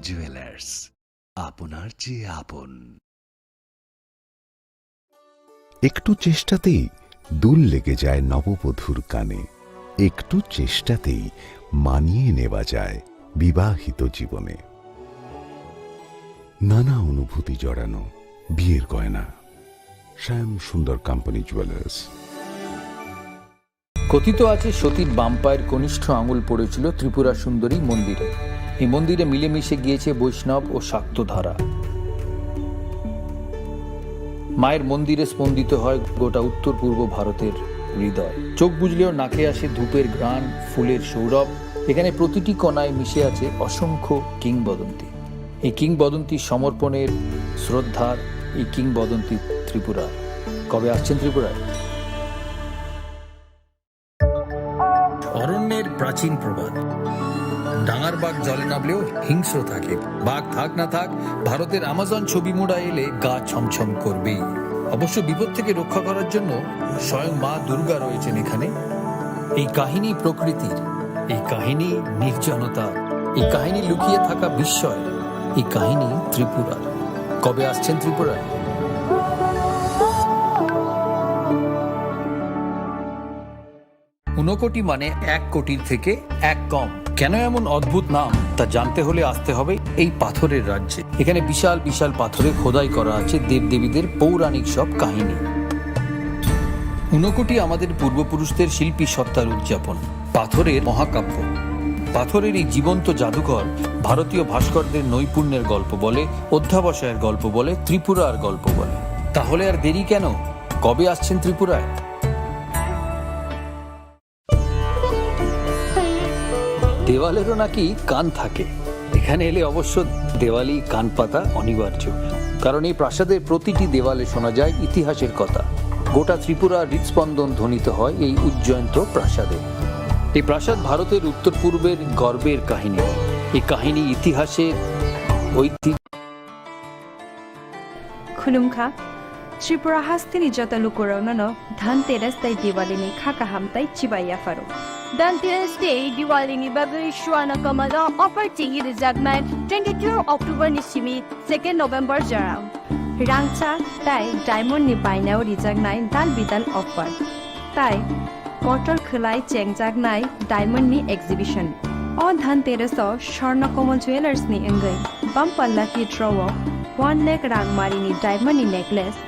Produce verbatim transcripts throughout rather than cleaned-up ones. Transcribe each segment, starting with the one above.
জুয়েলার্স, আপনার যে আপন। একটু চেষ্টাতেই দুল লেগে যায় নববধূর কানে, একটু চেষ্টাতেই মানিয়ে নেওয়া যায় বিবাহিত জীবনে। নানা অনুভূতি জড়ানো বিয়ের গয়না। শ্যাম সুন্দর কোম্পানি জুয়েলার্স। কথিত আছে, সতীর বাম পায়ের কনিষ্ঠ আঙুল পড়েছিল ত্রিপুরা সুন্দরী মন্দিরে। এই মন্দিরে মিলেমিশে গিয়েছে বৈষ্ণব ও শাক্ত ধারা। মায়ের মন্দিরে স্পন্দিত হয় গোটা উত্তর পূর্ব ভারতের হৃদয়। চোখ বুজলেও নাকে আসে ধূপের ঘ্রাণ, ফুলের সৌরভ। এখানে প্রতিটি কণায় মিশে আছে অসংখ্য কিংবদন্তি। এই কিংবদন্তি সমর্পণের, শ্রদ্ধার, এই কিংবদন্তি ত্রিপুরা। কবে আসছেন ত্রিপুরায়? অরণ্যের প্রাচীন প্রবাদ। ডাঙার বাঘ জলে নামলেও হিংস্র থাকে। বাঘ থাক না থাক, ভারতের আমাজন ছবি মুড়া এলে গা ছমছম করবেই। অবশ্য বিপদ থেকে রক্ষা করার জন্য স্বয়ং মা দুর্গা রয়েছেন এখানে। এই কাহিনী প্রকৃতির, এই কাহিনী নির্জনতা, এই কাহিনী লুকিয়ে থাকা বিস্ময়, এই কাহিনী ত্রিপুরার। কবে আসছেন ত্রিপুরায়? ঊনকোটি মানে এক কোটির থেকে এক কম। কেন এমন অদ্ভুত নাম, তা জানতে হলে আসতে হবে এই পাথরের রাজ্যে। এখানে বিশাল বিশাল পাথরে খোদাই করা আছে দেবদেবীদের পৌরাণিক সব কাহিনী। ঊনকোটি আমাদের পূর্বপুরুষদের শিল্পী সত্তার উদযাপন। পাথরের মহাকাব্য। পাথরের এই জীবন্ত জাদুঘর ভারতীয় ভাস্করদের নৈপুণ্যের গল্প বলে, অধ্যাবসায়ের গল্প বলে, ত্রিপুরার গল্প বলে। তাহলে আর দেরি কেন? কবে আসছেন ত্রিপুরায়? দেওয়ালেরও নাকি কান থাকে। এখানে এলে অবশ্য দেওয়ালি কান পাতা অনিবার্য, কারণ এই প্রাসাদের প্রতিটি দেওয়ালে শোনা যায় ইতিহাসের কথা। গোটা ত্রিপুরার হৃদস্পন্দন ধ্বনিত হয় এই উজ্জয়ন্ত প্রাসাদে। এই প্রাসাদ ভারতের উত্তর পূর্বের গর্বের কাহিনী। এই কাহিনী ইতিহাসের ঐতিহ্য। Khulumkha, Tripura hasteni joto lukurokno no Dhanteras tei Diwali ni kha kaham tei chibai yapharo. Dhanteras tei Diwali ni bagwi Swarna Kamal o offer chengwi rwjaknai twenty two October ni simi second November jora. Rangchak tei diamond ni bainao rijaknai dal bidal offer. Tai kotor khwlai chengjaknai diamond ni exhibition. O Dhanteras o Swarna Kamal Jewellers ni wngwi bumper lucky draw o one lakh rang mari ni diamond ni necklace,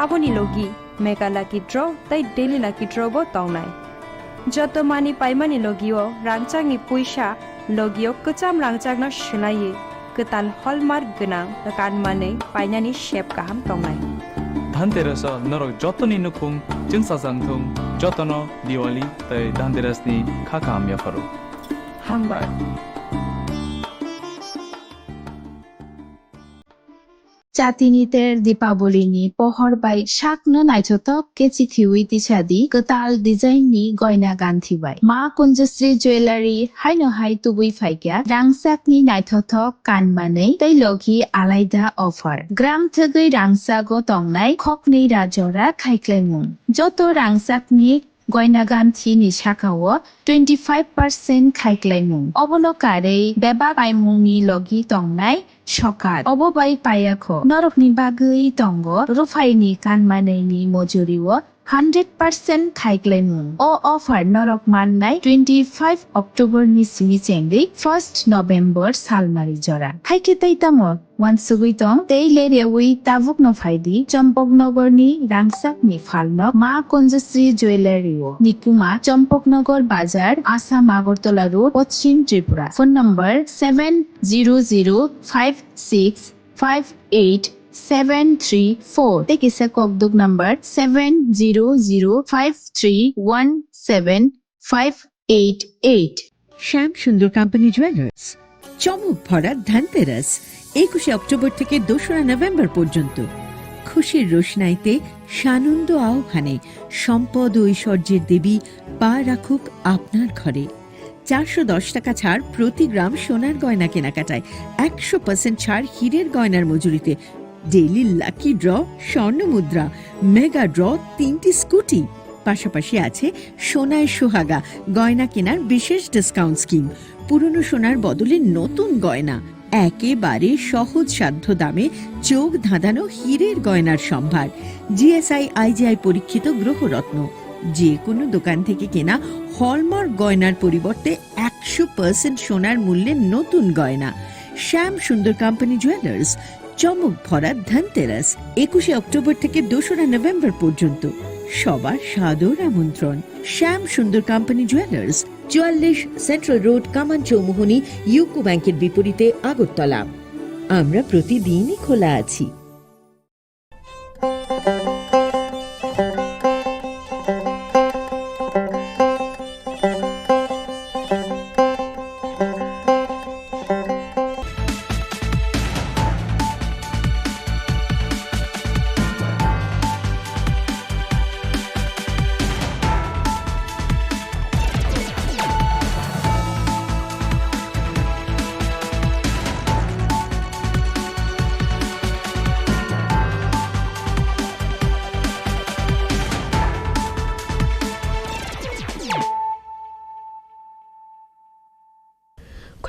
aboni logi mega lucky draw tei daily lucky draw bo tongnai. Joto mani paimani logi o rangchak ni puisa logi o kwcham rangchak no swlaiwi kwtal hallmark gwnang kan manwi painani sep kaham tongnai. Dhanteras o norok jotoni nukhung chwngsajak thung, jotono Diwali tei Dhanteras ni kha kaham yapharo. Hambai. Chatini ter Dipaboli ni pohor bai sakno naithothok khe chithiwi tisadi kwtal design ni goina ganthi bai. Ma Kunjasri Jewellery haino hai tubui phaikya rangchak ni naithothok kanmanwi tei logi alaida offer. Gram thwgwi rangchago tongnai khoknwi ra jora khaiklaimung. Joto rangchak ni goina ganthi ni saka o twenty five percent khaiklaimung. Obono karwi bebak paimung ni logi tongnai sokat. Obo bai payakho. Norokni bagwi tongo ruphaini kanmanwi ni mojuri o hundred percent khaiklaimung. O offer norok mannai twenty five October ni simi chengwi first November salmari jora. Haikhe tei tamo? Wansugwi tong, tei le rewi tabukno phaidi Champaknagar ni rangchak ni phalno Ma Kunjasri Jewellery o. Nikuma Champaknagar Bazar, Assam Agartala Road, Poschim Tripura. Phone number seven zero zero five six five eight seven three four. Tei kisa kokduk number seven zero zero five three one seven five eight eight. শ্যাম সুন্দর company jewellers. চমক ভরা ধানতেরাস, একুশে অক্টোবর থেকে দোসরা নভেম্বর পর্যন্ত। খুশির রোশনাইতে সানন্দ আহ্বানে সম্পদ ও ঐশ্বর্যের দেবী পা রাখুক আপনার ঘরে। চারশো দশ টাকা ছাড় প্রতি গ্রাম সোনার গয়না কেনাকাটায়, একশো পার্সেন্ট ছাড় হীরের গয়নার মজুরিতে, ডেইলি লাকি ড্র স্বর্ণ মুদ্রা, মেগা ড্র তিনটি স্কুটি, পাশাপাশি আছে সোনায় সোহাগা গয়না কেনার বিশেষ ডিসকাউন্ট স্কিম, পুরনো সোনার বদলে নতুন গয়না। একেবারে সহজসাধ্য দামে চোখ ধাঁধানো হীরের গয়নার সম্ভার। জিএসআই আইজিআই পরীক্ষিত গ্রহরত্ন, যে কোনো দোকান থেকে কেনা হলমার্ক গয়নার পরিবর্তে একশো পার্সেন্ট সোনার মূল্যে নতুন গয়না। শ্যাম সুন্দর কোম্পানি জুয়েলার্স, চমক ভরা ধনতেরাস, একুশে অক্টোবর থেকে দোসরা নভেম্বর পর্যন্ত। সবার সাদর আমন্ত্রণ। শ্যাম সুন্দর কোম্পানি জুয়েলার্স, চুয়াল্লিশ সেন্ট্রাল রোড, কামান চৌমুহনী, ইউকো ব্যাংকের বিপরীতে আগরতলা। আমরা প্রতিদিনই খোলা আছি।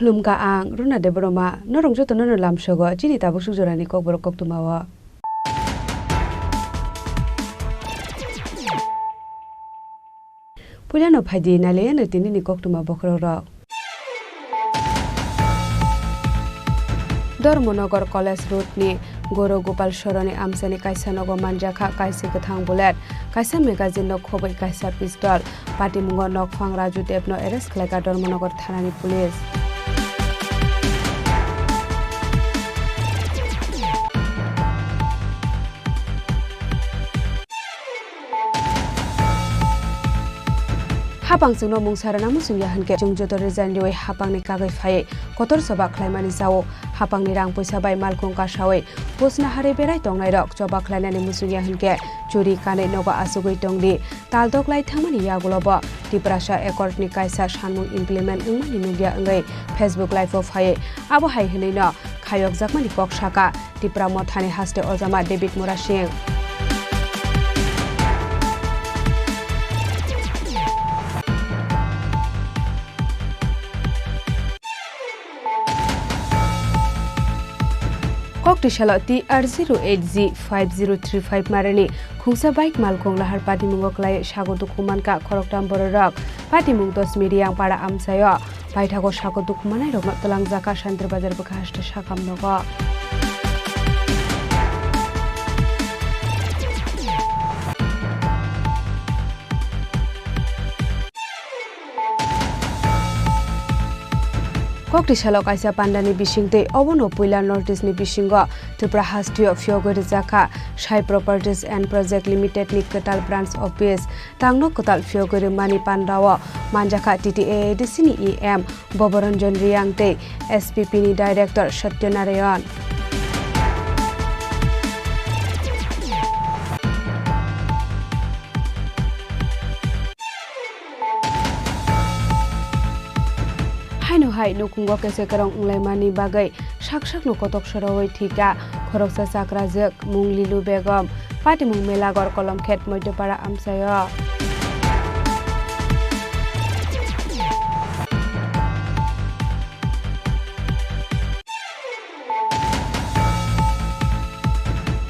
Khulumkha ang Runa Debbarma, norok jotono no lamsogo chini tabuk suk jorani kokborok koktwmao. Puilano phaidi nailaiyano tinini koktwma bokhorokrok. Dharmanagar College Road ni Goro Gopal Soroni amchaini kaisa nogo manjakha kaisa kwthang bullet, kaisa magazine no khobwi kaisa pistol. Patimungo nokphang Raju Deb no arrest khlaikha Dharmanagar thanani police. Hapang chwngno mungsa rwna muchungya hwnkhe, chwng joto resign riwi hapangni kagwi phaiwi kotor choba khlaimani chao. Hapangni rang puisa bai malkhung kasawi pusna harwi berai tongnairok choba khlainani muchungya hwnkhe, churi kanwi nogo achugwi tongdi. Tal doklai thangmani yagulobo Tiprasa Accord ni kaisa sanmung implement wngmani nukya wngwi Facebook Live o phaiwi abo hai hwnwino khayokjakmani kok saka Tipra Mothani haste ojama David Murasing. Koktisalo T R zero eight G five zero three five marani khungsa bike malkhung lahar patimungo kwlai sago dukhu mankha khoroktham bororok. Patimung Dosmi Riyang para amchaio paithago sago dukhu manairokno twlangjakha Shantir Bazar bwkha haste sakam nogo. Koktisalo kaisa pandani bisingtwi obono puila notice ni bisingo Tripura hasteo phiyogwi rwjakha Sai Properties and Project Limited ni kwtal branch office. Tangno kwtal phiyogwi rwmani pandao manjakha T T A A D C ni E M Boboranjan Riyang tei S P P ni director Satya Narayan. Haino hai nukhungo kese kerong wnglaimani bagwi sak sakno kotok sorowi thwikha khoroksa chakrajwk mung Lilu Begum, patimung Melagor Kolomkhet Moitopara amchaio.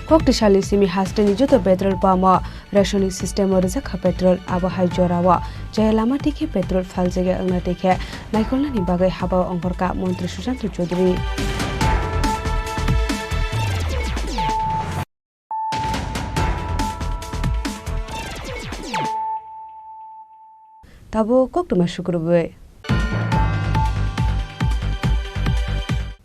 Koktisalni simi hasteni joto petrol pump o rationing system o rijak kha petrol, abo hai jora o chaya lama twi khe petrol phaljagya wngna twi khe naikolnani bagwi haba o ongkhorkha Montri Sushanta Chowdhury. Tabuk koktwma sukrubwi.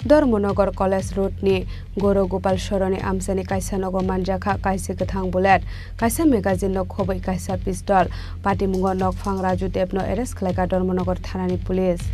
Dharmanagar College Road ni Goro Gopal Soroni amchaini kaisa nogo manjakha kaisa kwthang bullet, kaisa magazine no khobwi kaisa pistol. Patimungo nokphang Raju Deb no arrest khlaikha Dharmanagar thanani police.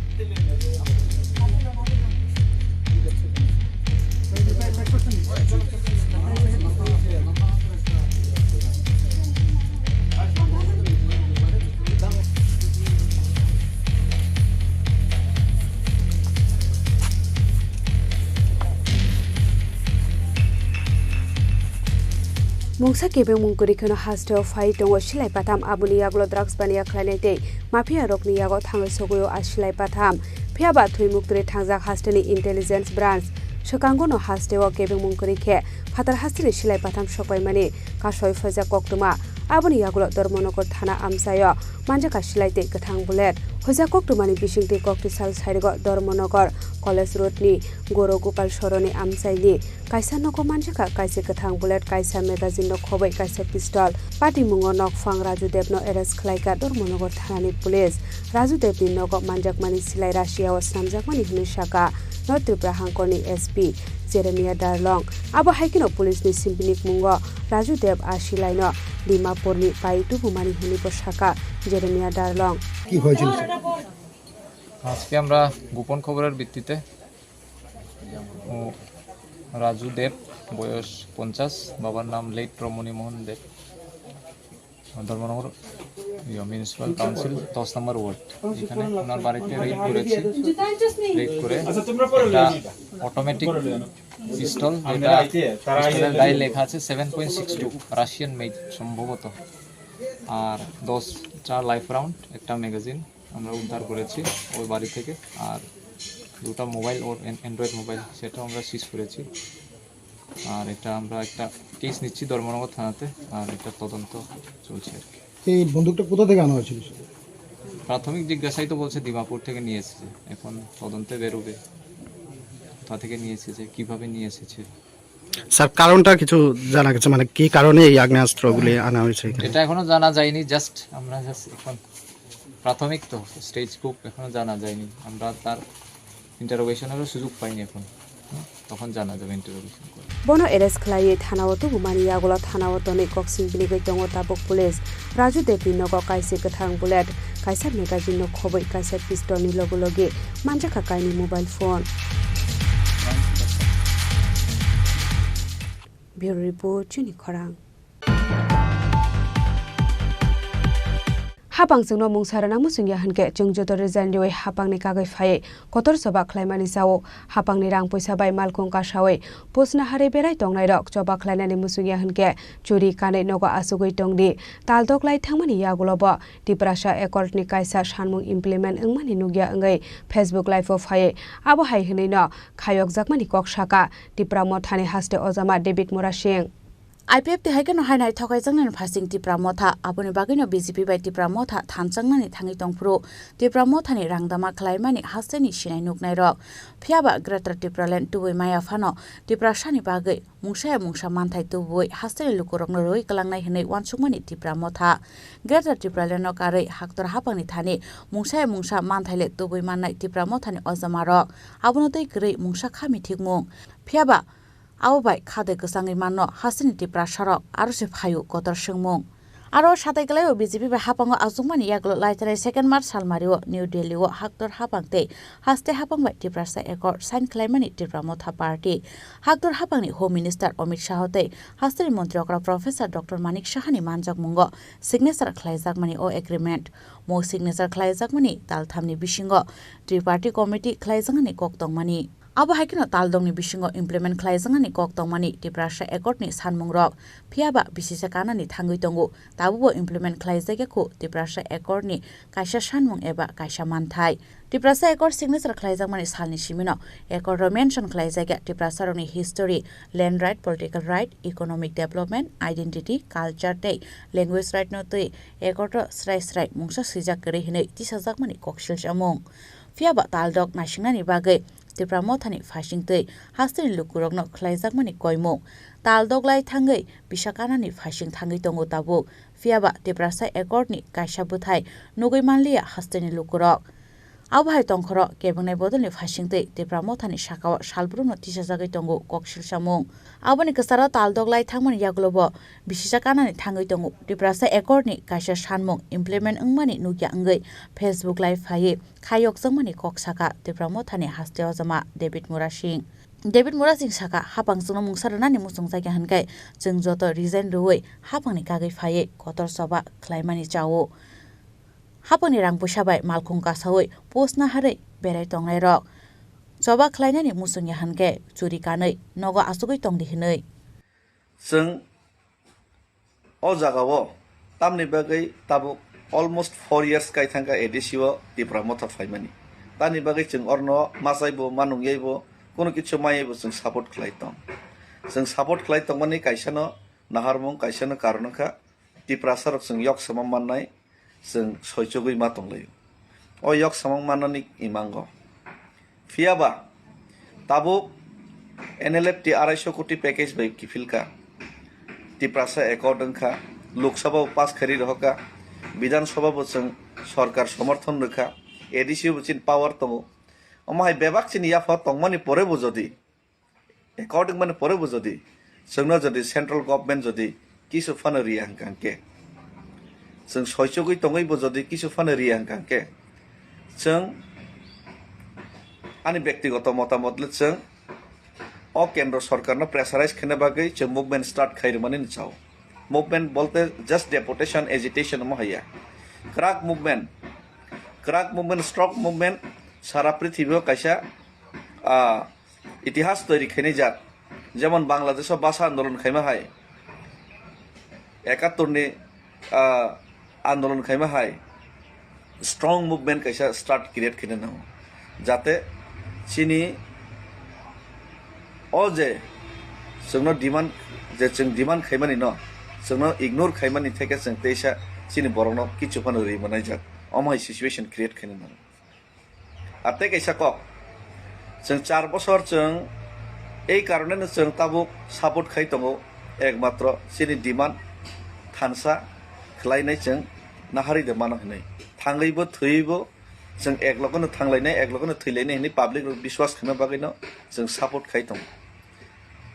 Mungsa kebengmung kwrwi kheno hasteo phai tongo silai patham, aboni yagulo drugs baniya khlainai tei mafia rokni yago thangwi sogwi o a silai patham. Phiya ba thwi muktwi thangjak hasteni intelligence branch swkango no hasteo kebengmung kwrwi khe phatar hasteni silai patham sokpaimani kasoi phaijak koktwma. Aboni yagulo Dharmanagar thana amchaio manjakha silai tei kwthang bullet. Hoja koktwmani bisingtwi koktwi sal sairogo Dharmanagar College Road ni Goro Gopal Soroni amchaini kaisa nogo manjakha kaisa kwthang bullet, kaisa magazine no khoboi, kaisa pistol. Patimungo nokphang Raju Deb no arrest khlaikha Dharmanagar thanani police. Raju Deb ni nogo manjakmani silai Russia o snamjakmani hwnwi sakha North Tripura hangkorni S P Jeremiah Darlong. Abo hai kheno police ni simpinik mungo Raju Deb a silai no Dimapur ni pai tubumani hwnwi bo sakha Jeremiah Darlong. কি হয়েছিল স্যার? আজকে আমরা গোপন খবরের ভিত্তিতে ও রাজু দেব, বয়স পঞ্চাশ, বাবার নাম লেট রমণী মোহন দেব, ধর্মনগর, ইয়ে, মিউনিসিপ্যাল কাউন্সিল, দশ নম্বর ওয়ার্ড। এখানে ওনার বাড়িতে রেড করেছি। রেড করে একটা অটোমেটিক পিস্তল, যেটা পিস্তলের গায়ে লেখা আছে seven point six two, Russian made সম্ভবত, আর দশটা লাইফ রাউন্ড, একটা ম্যাগাজিন আমরা উদ্ধার করেছি ওই বাড়ি থেকে। আর দুটো মোবাইল, ওর অ্যান-, অ্যান্ড্রয়েড মোবাইল, সেটাও আমরা সিজ করেছি। আর এটা আমরা একটা কেস নিচ্ছি ধর্মনগর থানাতে, আর এটা তদন্ত চলছে আর কি। এই বন্দুকটা কোথা থেকে আনা হয়েছিল, স্যার? প্রাথমিক জিজ্ঞাসায় তো বলছে দিমাপুর থেকে নিয়ে এসেছে, এখন তদন্তে বেরোবে কোথা থেকে নিয়ে এসেছে, কিভাবে নিয়ে এসেছে। স্যার, কারণটা কিছু জানা গেছে, মানে কি কারণে এই আগ্নেয়াস্ত্রগুলি আনা হয়েছে এখানে? এটা এখনো জানা যায়নি, জাস্ট আমরা জাস্ট এখন প্রাথমিক তো স্টেজ, খুব এখনো জানা যায়নি, আমরা তার ইন্টারোগেশনেরও সুযোগ পাইনি এখন। হুম, তখন জানা যাবে ইন্টারোগেশন করে। Bono arrest khlaiwi thanao tubumani yagulo thanao tonwi koksing binigwi tongo tabuk police. Raju Debni nogo kaisa kwthang bullet, kaisa magazine no khobwi, kaisa pistol ni logi logi manjakha kainwi mobile phone. Bureau Report, Chini Khorang. Hapang chwngno mungsa rwna muchung ya hwnkhe, chwng joto resign riwi hapangni kagwi phaiwi kotor choba khlaimani chao. Hapangni rang puisa bai malkhung kasawi posna harwi berai tongnairok choba khlainani muchung ya hwnkhe, churi kanwi nogo achugwi tongdi. Tal doklai thangmani yagulobo Tiprasa Accord ni kaisa sanmung implement wngmani nukya wngwi Facebook Live o phaiwi abo hai hwnwino khayokjakmani kok sakha Tipra Mothani haste ojama David Murasing. I P F T hai kheno hai naithokaijaknani phasing Tipra Motha, aboni bagwino B J P bai Tipra Motha thanchaknani thangwi tongphuru Tipra Mothani rangdama khlaimani hasteni sinai nuknairok. Phiyaba Greater Tipraland tubui maya phano Tiprasani bagwi mungsaya mungsa manthai tubui hasteni lukurokno rwi kwlangnai hwnwi uansukmani Tipra Motha. Greater Tipraland no karwi haktor hapangni thani mungsaya mungsa manthai le tubui mannai Tipra Mothani ojamarok. Abono twi kwrwi mungsa kha mithikmung. Phiyaba abo bai kha de kwchangwi manno hasteni Tiprasarok, aro se phaio kotor swngmung. Aro satai kwlaio B J P bai hapango achukmani yagulo laithanai second March salmario New Delhi o haktor hapang tei haste hapang bai Tiprasa Accord sign khlaimani Tipra Motha Party. Haktor hapangni Home Minister Amit Shah tei hasteni montri okra Professor Doctor Manik Sahani manjakmungo signature khlaijakmani o agreement. Mo signature khlaijakmani talthamni bisingo Triparty Committee khlaijaknani kok tongmani. Abo hai kheno taldongni bisingo implement khlaijaknani kok tongmani Tiprasa Accord ni sanmungrok. Phiyaba bisisa kanani thangwi tongo, tabubo implement khlaijakya khu Tiprasa Accord ni kaisa sanmung eba kaisa manthai. Tiprasa Accord signature khlaijakmani salni simino Accord o mention khlaijakya Tiprasarokni history, land right, political right, economic development, identity, culture tei language right no twi Accord o srai srai mungsa swijak kwrwi hwnwi tisajakmani koksil samung. Phiyaba taldok naisingnani bagwi Tipra Mothani phaising twi hasteni lukurokno khlaijakmani koimung. Tal doglai thangwi bisa kanani phaising thangwi tongo tabuk. Phiyaba Tiprasa Accord ni kaisa bwthai nugwi manliya hasteni lukurok. Abo hai tongkhoro kebengnaini bodolni phaising twi Tipra Mothani sakao salbrumno tisajagwi tongo koksil samung. Aboni kwcharo tal doglai thangmani yagulobo bisisa kanani thangwi tongo. Tiprasa Accord ni kaisa sanmung implement wngmani nukya wngwi Facebook Live phaiwi khayokjakmani kok sakha Tipra Mothani haste ojama David Murasing. David Murasing sakha, hapang chwngno mungsa rwnani muchungjakya hwnkhe chwng joto resign rwui hapangni kagwi phaiwi kotor choba khlaimani chao. Hapangni rang puisa bai malkhung kasaui post naharwi berai tongnairok choba khlainani muchungya hwnkhe churi kanwi nogo achugwi tongdi hwnwi. Chwng O jagao tamni bagwi tabuk almost four years kai thangkha A D C o Tipra Motha phaimani. Tani bagwi chwng orno machaibo, manungyaibo, kuno kichu mayaibo chwng support khlai tong. Chwng support khlai tongmani kaisano naharmung, kaisano karon wngkha Tiprasarok chwng yoksama mannai, chwng soichugwi ma tonglaio. O yoksama mannani imango. Phiyaba tabuk N L F T arai sho koti package bai kiphilkha. Tiprasa accord wngkha, Lok Sabha o pass khairi rohorkha, Bidhan Sabha bo chwng sorkar somorthon rwkha, A D C o bo chini power tongo. Omo hai bebak chini yapha tongmani pore bo jodi, according mani pore bo jodi, chwngno jodi central government jodi kisu phano riya hwnkha hwnkhe, chwng soichugwi tongwi bo jodi kisu phano riya hwnkha hwnkhe, chwng ani bektigoto motamot le chwng o kendro sorkarno pressurize khaina bagwi chwng movement start khai rwmani chao. Movement bolte just deputation, agitation omo haiya. Kwrak movement, kwrak movement, strong movement, sara prithibio kaisa, ah, itihas toiri khainai jat. Jemon Bangladesh o bhasha andolon khaima hai, ekattor ni, ah, andolon khaima hai strong movement kaisa start create khaina nango, jate chini o je chwngno demand, je chwng demand khaimani no chwngno ignore khaimani theke chwng teisa chini borokno kichu phano ri manai jak, omo hai situation create khaina nango. Ar tei kaisa kok, chwng char bosor chwng ei karoneno chwng tabuk support khai tongo, ekmatro chini demand thansa khlainai chwng naharwi de mano hwnwi. Thangwibo thwibo chwng ek logono thanglainai, ek logono thwilainai hwnwi public rok biswas khaina bagwino chwng support khai tongo.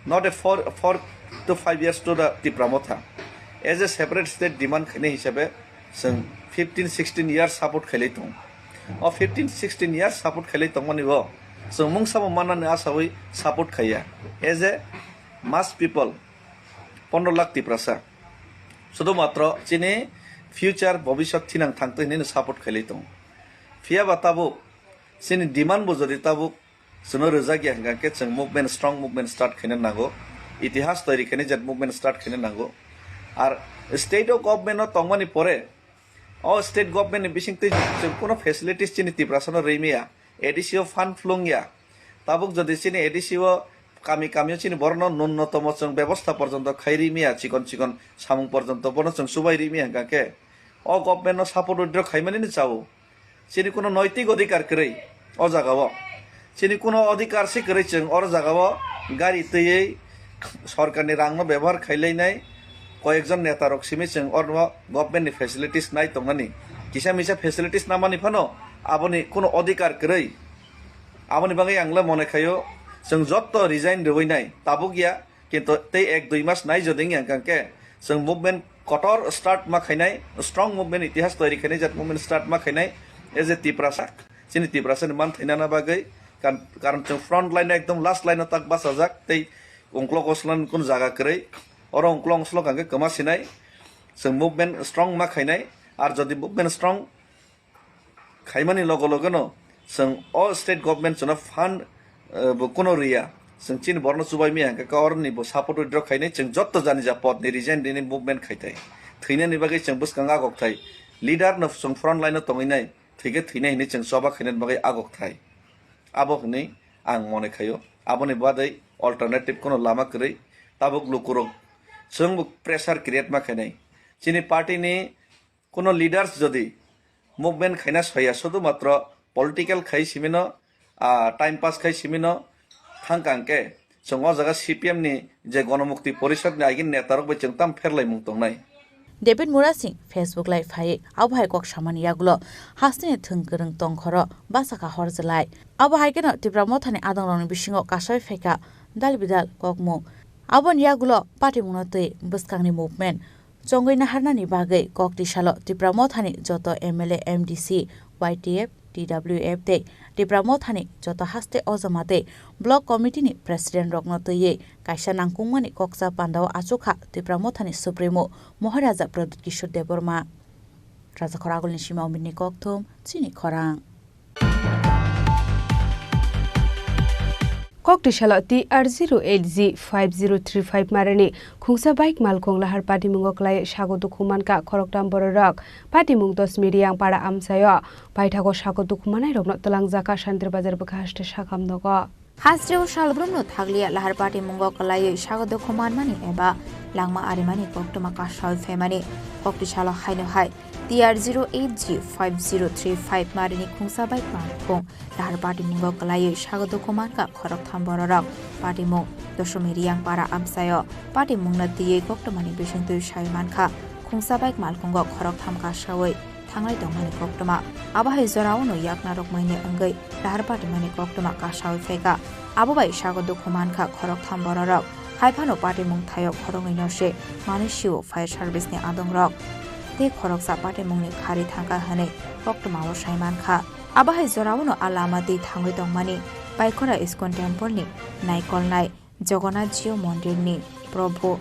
Not a four, four to five years to the Tipra Motha. As a separate state demand khainai hisabe chwng fifteen sixteen years support khailai tongo. O fifteen sixteen years support khailai tongmani bo chwng mungsamo mannani asawi support khaiya. As a mass people, pondro lakh Tiprasa, sudu matro chini future bobiswt thinang thangtwi hinwi support khailai tongo. Phiyaba tabuk chini demand bo jodi tabuk chwngno rwjak ya hwnkha khe chwng movement, strong movement start khaina nango. Itihas toiri khainai jat movement start khaina nango. Ar state o government o tongmani pore, o state government ni bisingtwi chwng kuno facilities chini Tiprasano rwi maya, A D C o fund phlung ya. Tabuk jodi chini A D C o kami kami o chini borokno nunnotomo chwng bebosta porjonto khai rwi maya, chikon chikon samung porjonto bono chwng chubai rwi maya hwnkha khe o government no support withdraw khaimani ni chao. Chini kuno noitik odhikar kwrwi o jagao. Chini kuno odhikar se kwrwi chwng oro jagao gari twiwi sorkarni rangno bebohar khailainai koyekjon netarok simi chwng oro governmentni facilities nai tongnani. Kisa misa facilities namani phano aboni kuno odhikar kwrwi. Aboni bagwi ang le mone khaio chwng jotto resign rwui nai tabuk ya. Kintu tei ek dui mas nai jodi wngya hwnkha khe chwng movement kotor start ma khainai, strong movement, itihas toiri khainai jat movement start ma khainai, as a Tiprasa, chini Tiprasa ni manthainana bagwi, kan-, karon chwng front line o ekdom last line o tak bachajak tei ungkolog oslan kun jaga kwrwi, oro ungkolog oslo hwnkha khe kwma sinai, chwng movement strong ma khainai, ar jodi movement strong khaimani logo logo no chwng o state government chwngno fund, eh, bo kuno riya. Chwng chini borokno chubai maya hwnkha khe oroni bo support withdraw khainai, chwng jotto jani ja pod ni resign rini movement khaitai. Thwinani bagwi chwng bwskang agok thai. Leader no chwng front line o tongwi nai, thwikhe thwinai hinwi chwng choba khainani bagwi agok thai. Abo hwnwi ang mone khaio. Aboni badai alternative kuno lama kwrwi tabuk lukurok chwng bo pressure create ma khainai. Chini party ni Kuno leaders jodi movement khaina soya, sudu matro political khai simino, ah, time pass khai simino thangka hwnkhe, chwng o jaga C P M ni je Gonomukti Porishad ni agini netarok bai chwng tamo pherlaimung tongnai. David Murasing Facebook live phaiwi abo hai kok samani yagulo hasteni thwng kwrwng tongkhoro bachakha horjelai. Abo hai kheno Tipra Mothani adongrokni bisingo kasai phaikha dal bidal kokmung. Aboni yagulo patimungno twi bwskangni movement chongwi naharnani bagwi kok tisalo Tipra Mothani joto M L A, M D C, Y T F, T W F tei Tipra Mothani joto haste ojama tei Block Committee ni President rokno twiwi kaisa nangkukmani kokcha pandao achukha Tipra Mothani Supremo Moharaja Pradyut Kishore Debbarma. Rajakhor Agulni sima Omirni kokthum, chini khorang. Koktwi salo T R zero eight G five zero three five marini khungsa bike malkhung lahar patimungo kwlaiwi sago dukhu mankha khoroktham bororok. Patimung Dosmi Riyang para amchaio paithago sago dukhu manairokno twlangjakha Shantir Bazar bwkha haste sakam nogo. Hasteo salbrumno thakliya lahar patimungo kwlaiwi sago dukhu manmani eba langma arimani koktwma kasawi phaimani. Koktwi salo haino hai T R zero eight G five zero three five marini khungsa bike malkhung lahar patimungo kwlaiwi sago dukhu mankha khoroktham bororok. Patimung Dosmi Riyang para amchaio patimungno twiwi koktwmani bisingtwi sawi mankha khungsa bike malkhungo khoroktham kasawi thanglai tongmani koktwma. Abo hai jorao no yakna rwkmani wngwi lahar patimani koktwma kasawi phaikha. Abo bai sago dukhu mankha khoroktham bororok. Haiphano patimung thaio khoroknwino se manwi sio fire service ni adongrok. Tei khoroksa patimungni khari thangkha hwnwi koktwmao sai mankha. Abo hai jorao no a lama twi thangwi tongmani Baikhora Iskon Temple ni naikolnai Jagannath Jio Mondir ni Prabhu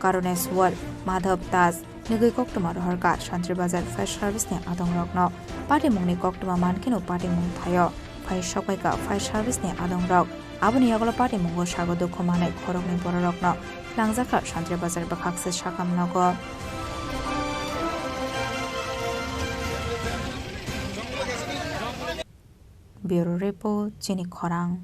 Karuneswar Madhav Das nugwi koktwma rohorkha Shantir Bazar Fire Service ni adongrokno. Patimungni koktwma mankheno patimung thaio phai sokbaikha Fire Service ni adongrok. Aboni yagulo patimungo sago dukhu manai khoroknwi bororokno langjakha Shantir Bazar bwkhakse sakam nogo. Bureau Report, Chini Khorang.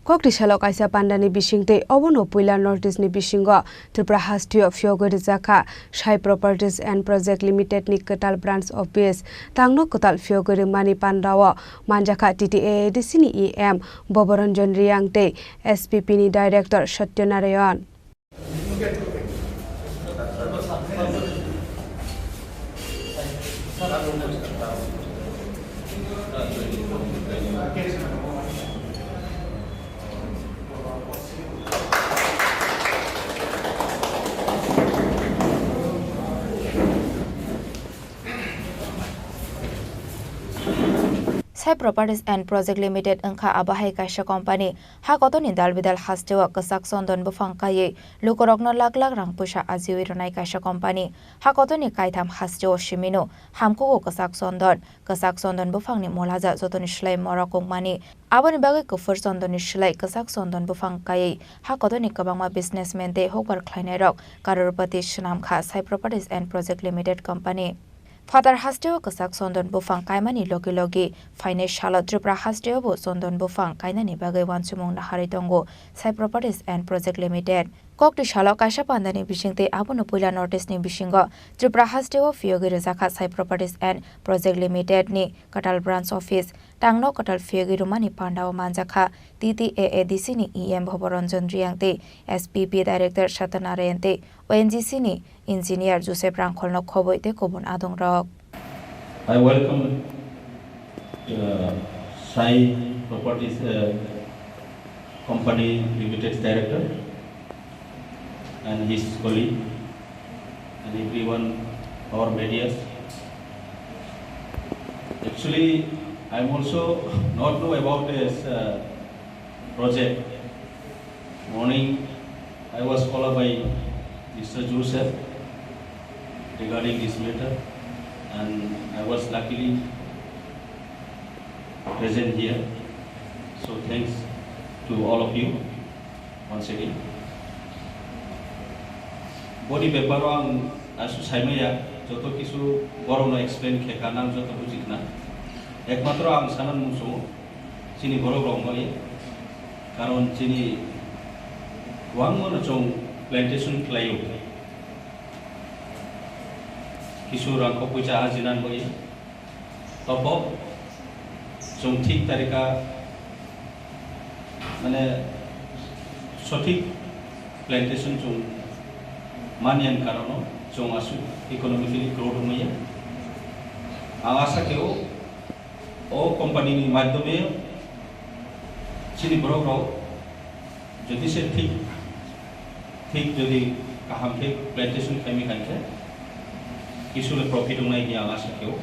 Koktwi salo kaisa pandani bisingtwi obono puila North East ni bisingo Tripura hasteo phiyogwi rwjakha Sai Properties and Project Limited ni kwtal branch office. Tangno kwtal phiyogwi rwmani pandao manjakha T T A A D C ni E M Boboranjan Riyang tei S P P ni director Satya Narayan. Sai Properties and Project Limited wngkha abo hai kaisa company. Ha kotorni dalbidal hasteo kwchak chondon buphang kaiwi lukurokno lakh lakh rang puisa ajiwi rwnai kaisa company. Ha kotorni kaitham hasteo simino hamkugo kwchak chondon. Kwchak chondon buphangni molaja jotoni slai morok wngmani. Aboni bagwi kuphur chondonni slai kwchak chondon buphang kaiwi ha kotorni kwbangma businessman tei hokbar khlainairok crorepati swnamkha Sai Properties and Project Limited company. Phatar hasteo kwchak chondon buphang kaimani logi logi phainai salo Tripura hasteobo chondon buphang kainani bagwi uansukmung naharwi tongo Sai Properties and Project Limited. Koktwi salo kaisa pandani bisingtwi abono puila North East ni bisingo Tripura hasteo phiyogwi rwjakha Sai Properties and Project Limited ni kwtal branch office. Tangno kwtal phiyogwi rwmani pandao manjakha T T A A D C ni E M Bhoboranjan Riyang tei S P P director Satya Narayan tei O N G C ni engineer Joseph Rangkholno khobwi tei kubun adongrok. I welcome, uh, Sai Properties, uh, Company Limited director and his colleague and everyone, our medias. Actually, I'm also not know about this, uh, project. Morning, I was called by Mister Joseph regarding this matter, and I was luckily present here. So thanks to all of you once again. Boni beparo ang asu saimaya, joto kisu borokno explain kheka nang joto bujikna. Ekmatro ang sanan muchungo, chini borok rok bai, karon chini wangmano chwng plantation khlaio. Kisu rangkho puisa ajinan bai, tobo chwng thik tarika, mane, sothik plantation chwng maniyan karono chwng aswk economically growth wngmaya. Ang asa khe o O company ni madhyome chini borok rok jodi se thik, thik jodi kaham khe plantation khaimi khankhe, kisu le profit wngnai hwnwi ang asa khe o.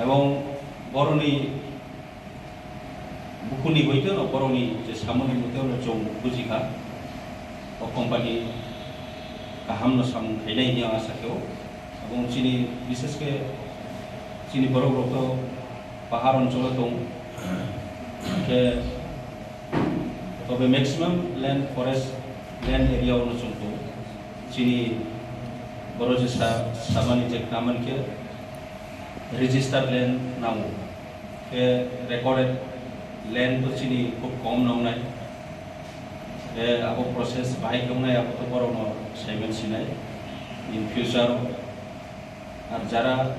Ebong boroni bukhuni boiteno boroni je samani moteno chwng bujikha, o company kahamno samung khainai hwnwi ang asa khe o. Ebong chini bishesh khe Chini borok rok to pahar oncholo tong khe, tobe maximum land, forest land area o no chwng tong. Chini boro je sa-, samani je knaman khe registered land nango. Khe recorded land to chini khub kom nongnai. Khe abo process bahai khe wngnai, abo to borok no saiman sinai. In future ar jara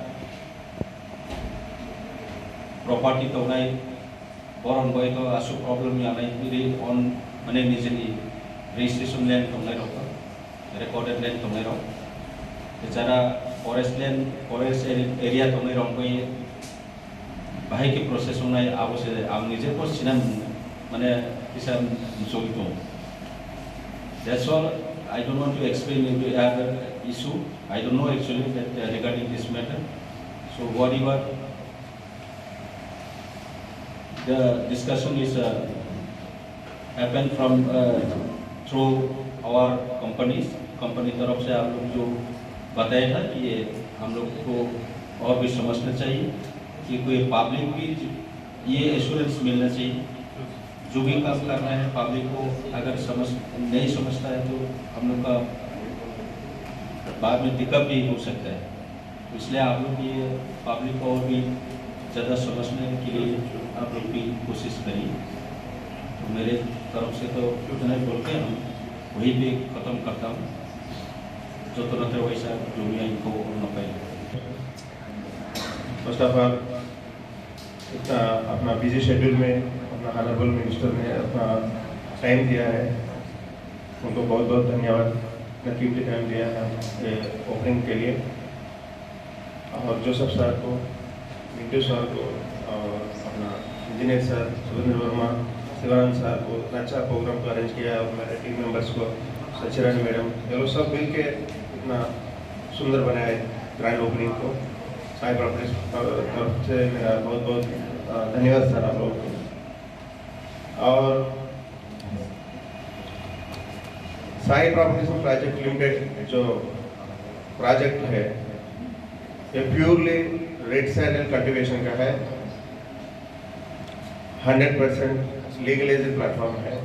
property tongnai, boron bai to aswk problem ya nai, ri on, mane, nijeni registration land tongnai rok, recorded land tongnai rok, jara forest land, forest area, area tongnai rok bai bahai khe process wngnai, abo se ang nije post sinam, mane, kisa mcholi tong. That's all. I don't want to explain every other issue. I don't know actually that, uh, regarding this matter. So whatever the discussion is, uh, happened from, uh, through our companies, company तरफ से आप लोग जो बताया था कि ये हम लोग को और भी समझना चाहिए कि कोई पब्लिक भी ये एश्योरेंस मिलना चाहिए। जो भी काम करना है, पब्लिक को अगर समझ, नहीं समझता है तो हम लोग का बाद में दिक्कत भी हो सकता है। इसलिए आप लोग ये पब्लिक को और भी ज़्यादा समझने के लिए आप लोग भी कोशिश करिए। तो मेरे तरफ से तो इतना ही बोल के हम वहीं पे ख़त्म करता हूँ। जो तो रहता है वैसा जो भी है इनको और न पाए। First of all, इतना अपना बिजी शेड्यूल में अपना ऑनरेबल मिनिस्टर ने अपना टाइम दिया है, उनको बहुत बहुत धन्यवाद। इतना कीमती टाइम दिया है ओपनिंग के लिए। और जोसेफ सर को, मिंटू सर को, और अपना इंजीनियर सर सुरेंद्र वर्मा, शिवानंद सर को इतना अच्छा प्रोग्राम को अरेंज किया है, और मेरे टीम मेंबर्स को, सचिरानी मैडम, ये लोग सब मिल के इतना सुंदर बनाया है ग्रैंड ओपनिंग को। साई प्रॉपर्टीज तरफ से मेरा बहुत बहुत, अ, धन्यवाद सर आप लोगों को। और साई प्रॉपर्टीज प्राइवेट लिमिटेड जो प्रोजेक्ट है, ये प्योरली रेड सैंडल कल्टीवेशन का है, हंड्रेड परसेंट लीगलाइज्ड प्लेटफॉर्म है।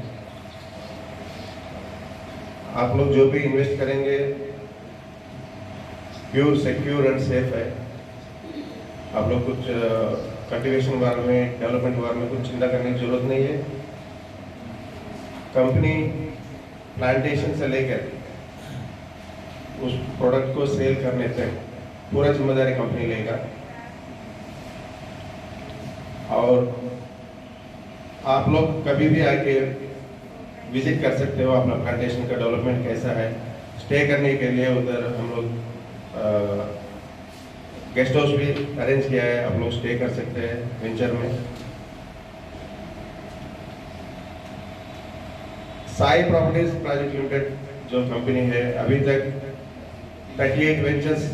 आप लोग जो भी इन्वेस्ट करेंगे, प्योर, सिक्योर एंड सेफ है। आप लोग कुछ, अ, कल्टीवेशन के बारे में, डेवलपमेंट के बारे में कुछ चिंता करने की ज़रूरत नहीं है। कंपनी प्लांटेशन से लेकर उस प्रोडक्ट को सेल करने तक पूरा जिम्मेदारी कंपनी लेगा। और आप लोग कभी भी आके विजिट कर सकते हो, अपना प्लांटेशन का डेवलपमेंट कैसा है। स्टे करने के लिए उधर हम लोग, अ, गेस्ट हाउस भी अरेंज किया है, आप लोग स्टे कर सकते हैं वेंचर में। साई प्रॉपर्टीज प्राइवेट लिमिटेड जो कंपनी है, अभी तक थर्टी एट वेंचर्स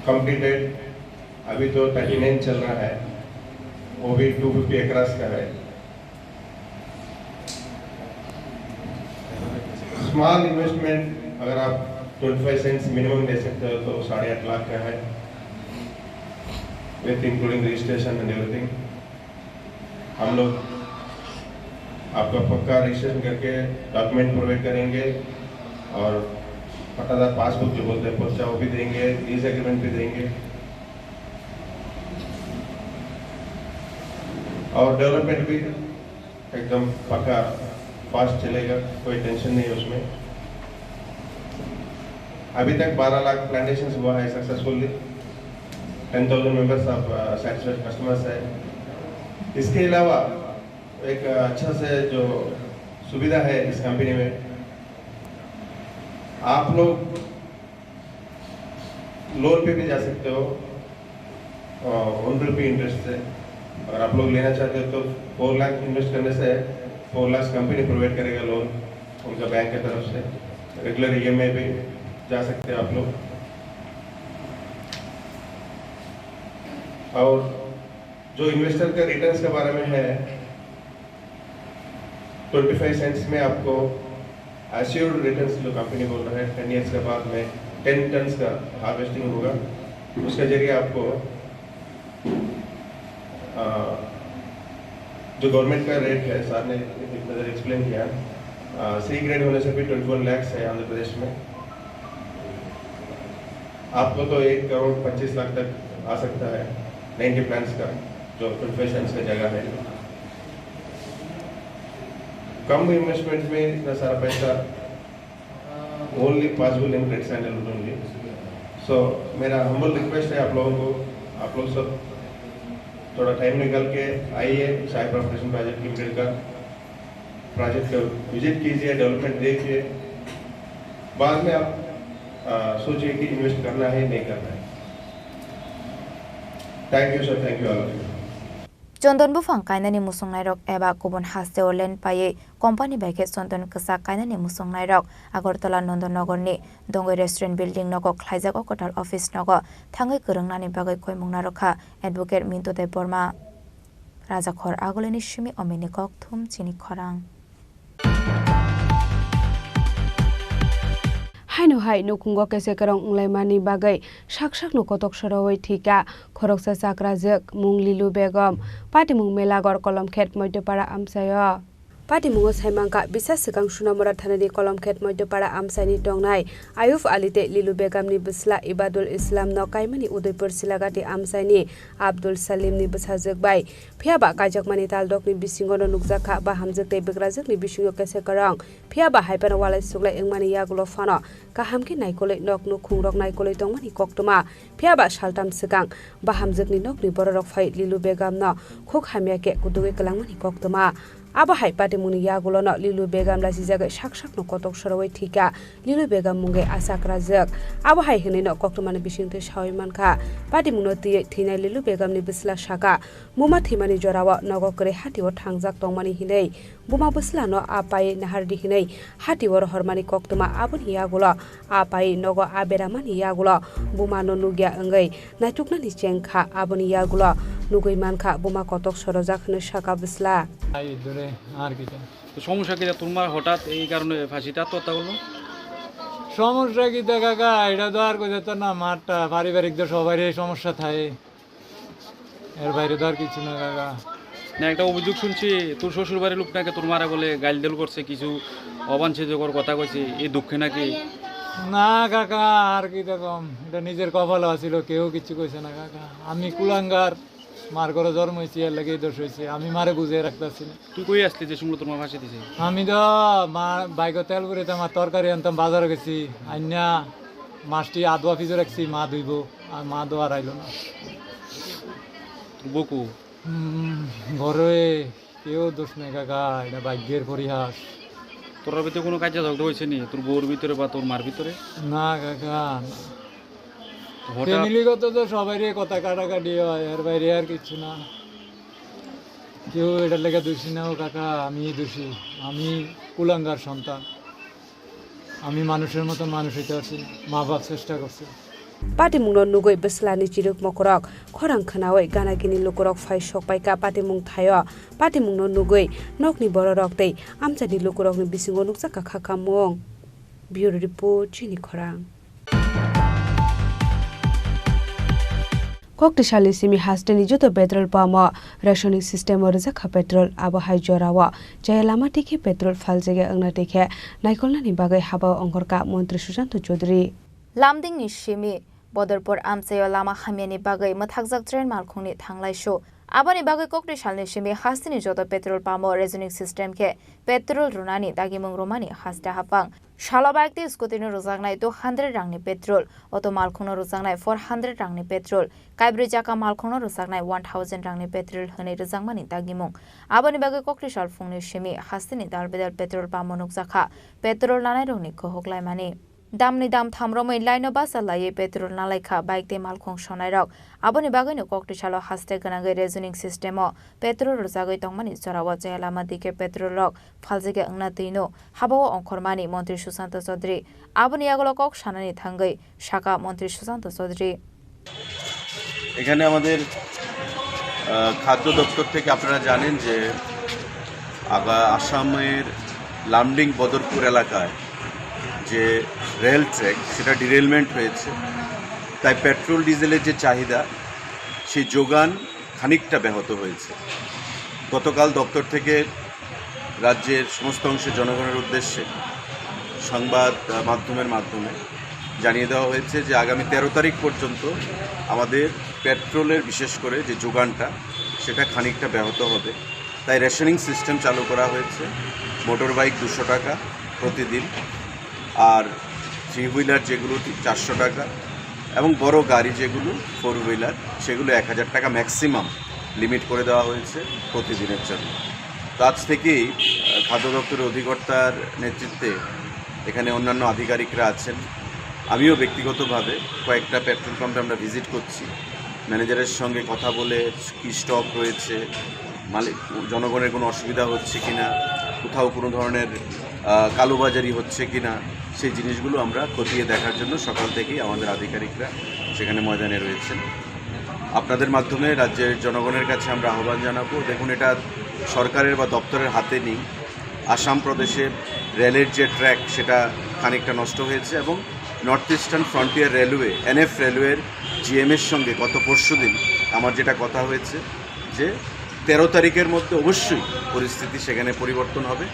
कंप्लीटेड, अभी तो थर्टी नाइन चल रहा है, वो भी टू फिफ्टी एकर्स का है। स्मॉल इन्वेस्टमेंट अगर आप ट्वेंटी फ़ाइव सेंट्स मिनिमम दे सकते हो तो साढ़े आठ लाख का है, with including registration and everything. हम लोग आपका पक्का रजिस्ट्रेशन करके डॉक्यूमेंट प्रोवाइड करेंगे और पट्टादार पासबुक जो बोलते हैं पर्चा, वो भी देंगे, लीज एग्रीमेंट भी देंगे। और डेवलपमेंट भी एकदम पक्का फास्ट चलेगा, कोई टेंशन नहीं है उसमें। अभी तक बारह लाख प्लांटेशंस हुआ है successfully, ten thousand members of satisfied customers है। इसके अलावा एक अच्छा से जो सुविधा है इस कंपनी में, आप लोग लोन पे भी जा सकते हो, वन रुपी इंटरेस्ट से। अगर आप लोग लेना चाहते हो तो फ़ोर लाख इन्वेस्ट करने से फ़ोर लाख कंपनी प्रोवाइड करेगा लोन उनका बैंक की तरफ से। रेगुलर ईएमआई पे जा सकते हो आप लोग। और जो इन्वेस्टर के रिटर्न्स के बारे में है, ट्वेंटी फ़ाइव सेंट्स में आपको एश्योर्ड रिटर्न्स जो कंपनी बोल रहा है, टेन ईयर्स के बाद में टेन टन्स का हार्वेस्टिंग होगा। उसके जरिए आपको, अ, जो गवर्नमेंट का रेट है, सर ने एक नज़र एक्सप्लेन किया, सी ग्रेड होने से भी ट्वेंटी वन लैक्स है आंध्र प्रदेश में। आपको तो एक करोड़ पच्चीस लाख तक आ सकता है नाइंटी प्लांट्स का, जो ट्वेंटी फाइव सेंट्स का जगह है। कम इन्वेस्टमेंट में इतना सारा पैसा only possible in Greater Sandalwood only. So, मेरा हम्बल रिक्वेस्ट है आप लोगों को, आप लोग सब थोड़ा टाइम निकाल के आइए, साई प्रोफेशन प्रोजेक्ट लिमिटेड का प्रोजेक्ट का विजिट कीजिए, डेवलपमेंट देखिए, बाद में आप, आ, सोचिए कि इन्वेस्ट करना है, नहीं करना है। Thank you, sir. Thank you, all of you. Chondon buphang kainani musongnairok eba kubun hasteo land paiwi company bai khe chondon kwchak kainani musongnairok Agartala Nondonogorni Dongoi Restaurant Building nogo khlaijak o kwtal office nogo thangwi kwrwngnani bagwi koimung narwkha Advocate Mintu Debbarma. Rajakhor Agulini simi omini kokthum chini khorang. Haino hai nukhungo kesekrong wnglaimani bagwi sak sakno kotok sorowi thwikha khoroksa chakrajwk mung Lilu Begum, patimung Melagor Kolomkhet Moidyopara amchaio. Patimungo saimankha bisa swkang Sunamura thanani Kolomkhet Moidyopara amchaini tongnai Ayub Ali tei Lilu Begumni bwsla Ibadul Islamno kaimani Udaipur Silagati amchaini Abdul Salimni bwsajwk bai. Phiya ba kaijakmani taldokni bisingono nukjak kha bahamjwk tei bwkrajwkni bisingo kesekrong. Phiya ba hai phano walai suklai wngmani yagulo phano kaham khe naikolwi nok nukhungrok naikolwi tongmani koktwma. Phiya ba saltam swkang bahamjwkni nokni bororok phai Lilu Begumno khuk hamya khe kudugwi kwlangmani koktwma. Abo hai patimungni yagulono Lilu Begum lachijagwi sak sakno kotok sorowi thwikha. Lilu Begum mungwi achakrajwk. Abo hai hwnwino koktwmani bisingtwi sawi mankha. Patimungno twiwi thwinai Lilu Begumni bwsla sakha, buma thwimani jorao nogo kwrwi hatio thangjak tongmani hinwi buma bwslano a paiwi nahardi hinwi hatio rohormani koktwma. Aboni yagulo a paiwi nogo a beramani yagulo bumano nukya wngwi naituknani chengkha. Aboni yagulo nugwi mankha buma kotok sorojak hwnwi sakha bwsla. এই দূরে আর কি চাই? তো সমস্যা কি, তোর মা হঠাৎ এই কারণে ফাঁসিটা আত্মহত্যা করলো? সমস্যা কি দেখা গা, এটা তো আর কোথাও তো না, মারটা পারিবারিক তো সবারই সমস্যা থাকে, এর বাইরে তো আর কিছু না কাকা। না, একটা অভিযোগ শুনছি, তোর শ্বশুর বাড়ির লোক নাকি তোর মারে বলে গাইল দেল করছে, কিছু অবাঞ্ছিতকর কথা কইছে, এই দুঃখে নাকি? না কাকা, আর কি রকম, এটা নিজের কপালে আছিল, কেউ কিছু কইছে না কাকা। আমি কুলাঙ্গার, মার ঘরে জন্ম হয়েছি, এর লাগেই দোষ হয়েছে, আমি মারে বুঝিয়ে রাখতেছি না। তুই কই আসলি যে সময় তোর মা ফাঁসি দিছে? আমি তো মা বাইকে তেল ভরে তো আমার তরকারি আনতাম, বাজারে গেছি, আইনা মাছটি আদুয়া ফিজে রাখছি, মা ধুইবো, আর মা তো আর আইলো না। তোর বউ কো? হুম, ঘরে কেউ দোষ নেই কাকা, এটা ভাগ্যের পরিহাস। তোর ভিতরে কোনো কাজিয়া ঝগড়া হয়েছে নি তোর বউর ভিতরে বা তোর মার ভিতরে? না কাকা, না। হঠাৎ ফ্যামিলিগত তো সবারই কথা কাটাকাটি হয়, এর বাইরে আর কিছু না। কেউ এটার লেগে দোষী না, ও কাকা, আমি দোষী, আমি কুলাঙ্গার সন্তান। আমি মানুষের মতন মানুষ হইতে পারছি না, মা বাপ চেষ্টা করছে। Patimungno nugwi bwslani chirwk mokorok khorang khwnawi gana gini lukurok phai sok paikha patimung thaio. Patimungno nugwi nokni bororok tei amchaini lukurokni bisingo nukjakha kha khamung. Bureau Report, Chini Khorang. Koktisalni simi hasteni joto petrol pump o rationing system o rwjakha petrol, abo hai jorao chaya lama tikhe petrol phaljagya wngna tikhe naikolnani bagwi habao ongkhorkha Montri Susanto Chaudhary. Lamdingni simi Bodorpur amchaio lama hamyani bagwi mwthakjak train malkhungni thanglaisu. Aboni bagwi koktisalni simi hasteni joto petrol pump o rationing system khe petrol rwnani dagimung romani haste haphang. Salo bike tei scooty no rwjaknai two hundred rangni petrol, auto malkhungno rwjaknai four hundred rangni petrol, kaibrwi chakka malkhungno rwjaknai one thousand rangni petrol hwnwi rwjakmani dagimung. Aboni bagwi koktisal phungni simi hasteni dalbedal petrol pump o nukjakha petrol nanairokni kuhuk laimani. Damni dam tham romwi line o basa laiwi petrol nalaikha bike tei malkhung sonairok. Aboni bagwino koktisalo haste gwnangwi rationing system o petrol rwjagwi tongmani jorao chaya lama dike petrol rok phaljakya wngna twino habao ongkhormani Montri Susanto Chaudhary. Aboni yagulo kok sanani thangwi sakha Montri Susanto Chaudhary. এখানে আমাদের, আহ, খাদ্য দপ্তর থেকে আপনারা জানেন যে আগা-, আসামের লামডিং বদরপুর এলাকায় যে রেল ট্র্যাক, সেটা ডিরেলমেন্ট হয়েছে। তাই পেট্রোল ডিজেলের যে চাহিদা, সেই যোগান খানিকটা ব্যাহত হয়েছে। গতকাল দপ্তর থেকে রাজ্যের সমস্ত অংশের জনগণের উদ্দেশ্যে সংবাদ, আহ, মাধ্যমের মাধ্যমে জানিয়ে দেওয়া হয়েছে যে আগামী তেরো তারিখ পর্যন্ত আমাদের পেট্রোলের, বিশেষ করে যে যোগানটা, সেটা খানিকটা ব্যাহত হবে। তাই রেশনিং সিস্টেম চালু করা হয়েছে। মোটর বাইক দুশো টাকা প্রতিদিন, আর থ্রি হুইলার যেগুলো তি-, চারশো টাকা, এবং বড় গাড়ি যেগুলো ফোর হুইলার, সেগুলো এক হাজার টাকা ম্যাক্সিমাম লিমিট করে দেওয়া হয়েছে প্রতিদিনের জন্য। তো আজ থেকেই, আহ, খাদ্য দপ্তরের অধিকর্তার নেতৃত্বে এখানে অন্যান্য আধিকারিকরা আছেন। আমিও ব্যক্তিগতভাবে কয়েকটা পেট্রোল পাম্পে আমরা ভিজিট করছি, ম্যানেজারের সঙ্গে কথা বলে কি স্টক রয়েছে, মালিক, জনগণের কোনো অসুবিধা হচ্ছে কিনা, কোথাও কোনো ধরনের, আহ, কালোবাজারি হচ্ছে কিনা, সেই জিনিসগুলো আমরা খতিয়ে দেখার জন্য সকাল থেকেই আমাদের আধিকারিকরা সেখানে ময়দানে রয়েছেন। আপনাদের মাধ্যমে রাজ্যের জনগণের কাছে আমরা আহ্বান জানাবো। দেখুন, এটা সরকারের বা দপ্তরের হাতে নেই। আসাম প্রদেশে রেলের যে ট্র্যাক, সেটা খানিকটা নষ্ট হয়েছে এবং north eastern frontier railway, NF রেলওয়ের জিএম এর সঙ্গে গত পরশুদিন আমার যেটা কথা হয়েছে যে তেরো তারিখের মধ্যে অবশ্যই পরিস্থিতি সেখানে পরিবর্তন হবে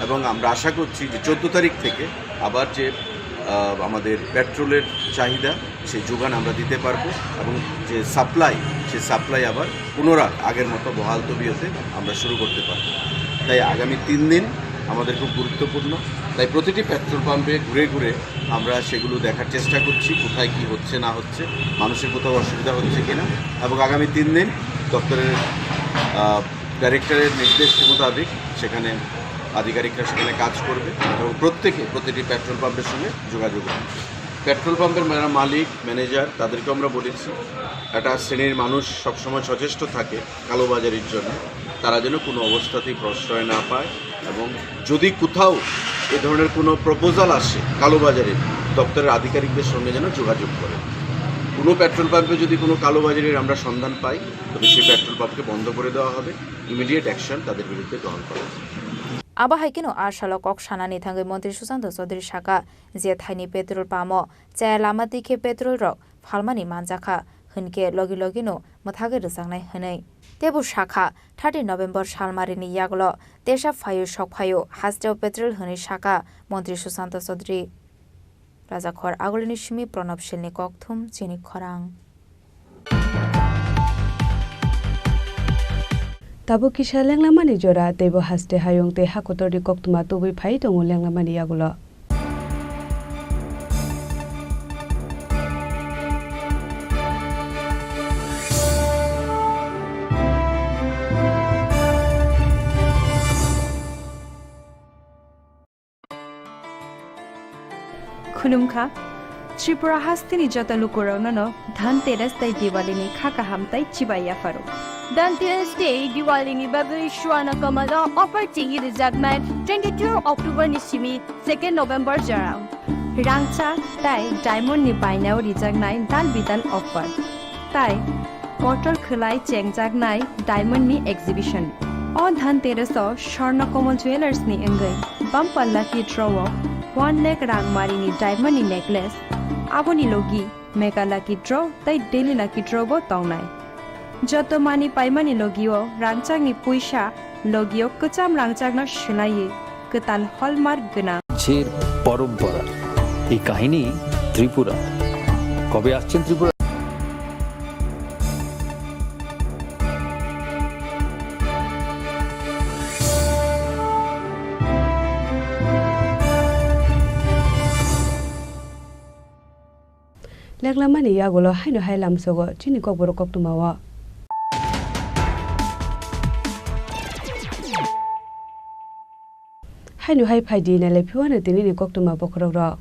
এবং আমরা আশা করছি যে চোদ্দ তারিখ থেকে আবার যে, আহ, আমাদের পেট্রোলের চাহিদা, সেই যোগান আমরা দিতে পারবো এবং যে সাপ্লাই, সেই সাপ্লাই আবার পুনরায় আগের মতো বহাল তবিয়তে আমরা শুরু করতে পারবো। তাই আগামী তিন দিন আমাদের খুব গুরুত্বপূর্ণ। তাই প্রতিটি পেট্রোল পাম্পে ঘুরে ঘুরে আমরা সেগুলো দেখার চেষ্টা করছি, কোথায় কি হচ্ছে না হচ্ছে, মানুষের কোথাও অসুবিধা হচ্ছে কিনা। এবং আগামী তিন দিন দপ্তরের, আহ, ডাইরেক্টরের নির্দেশ মোতাবেক সেখানে আধিকারিকরা সেখানে কাজ করবে এবং প্রত্যেকে প্রতিটি পেট্রোল পাম্পের সঙ্গে যোগাযোগ রাখবে। পেট্রোল পাম্পের যারা মালিক, ম্যানেজার, তাদেরকে আমরা বলেছি, একটা শ্রেণীর মানুষ সবসময় সচেষ্ট থাকে কালোবাজারির জন্য, তারা যেন কোনো অবস্থাতেই প্রশ্রয় না পায় এবং যদি কোথাও এ ধরনের কোনো প্রপোজাল আসে কালোবাজারির, দপ্তরের আধিকারিকদের সঙ্গে যেন যোগাযোগ করে। কোনো পেট্রোল পাম্পে যদি কোনো কালোবাজারির আমরা সন্ধান পাই, তবে সেই পেট্রোল পাম্পকে বন্ধ করে দেওয়া হবে, ইমিডিয়েট অ্যাকশন তাদের বিরুদ্ধে গ্রহণ করা হবে। Abo hai kheno a salo kok sanani thangwi Montri Sushanta Chaudhary saka, je thaini petrol pump-o chaya lama twi khe petrol rok phalmani manjakha, hwnkhe logi logino mwthagwi rwjaknai hwnwi. Teibo sakha, thirty November salmarini yagulo tesa phaio sok phaio hasteo petrol hwnwi sakha Montri Sushanta Chaudhary. Rajakhor Agulini simi Pranab Silni kokthum chini khorang. Tabuk kisa lenglamani jora, teibo haste hayung tei hakotorni koktwma tubui phai tongo lenglamani yagulo. Khulumkha, Tripura hasteni joto lukurokno no Dhanteras tei Diwalini kha kaham tei chibai yapharo. Dhanteras tei Diwalini bagwi Swarna Kamal o offer chengwi rijaknai twenty-two October ni simi second November jorao. Rangchak tei diamond ni bainao rijaknai dal bidal offer. Tai kotor khwlai chengjaknai diamond ni exhibition. O Dhanteras o Swarna Kamal Jewellers ni wngwi bumper lucky draw o one lakh rang mari ni diamond ni necklace, aboni logi mega lucky draw tei daily lucky draw bo tongnai. Joto mani paimani logio rangchakni puisa, logio kwcham rangchakno swlaiwi kwtal hallmark gwnang. ঝের পরম্পরা, এই কাহিনী ত্রিপুরা। কবে আসছেন Tripura? Lenglamani yagulo haino hai lamsogo chini kokborok koktwmao. Haino hai phaidi nailai phiwano tinini koktwma bokhorokrok.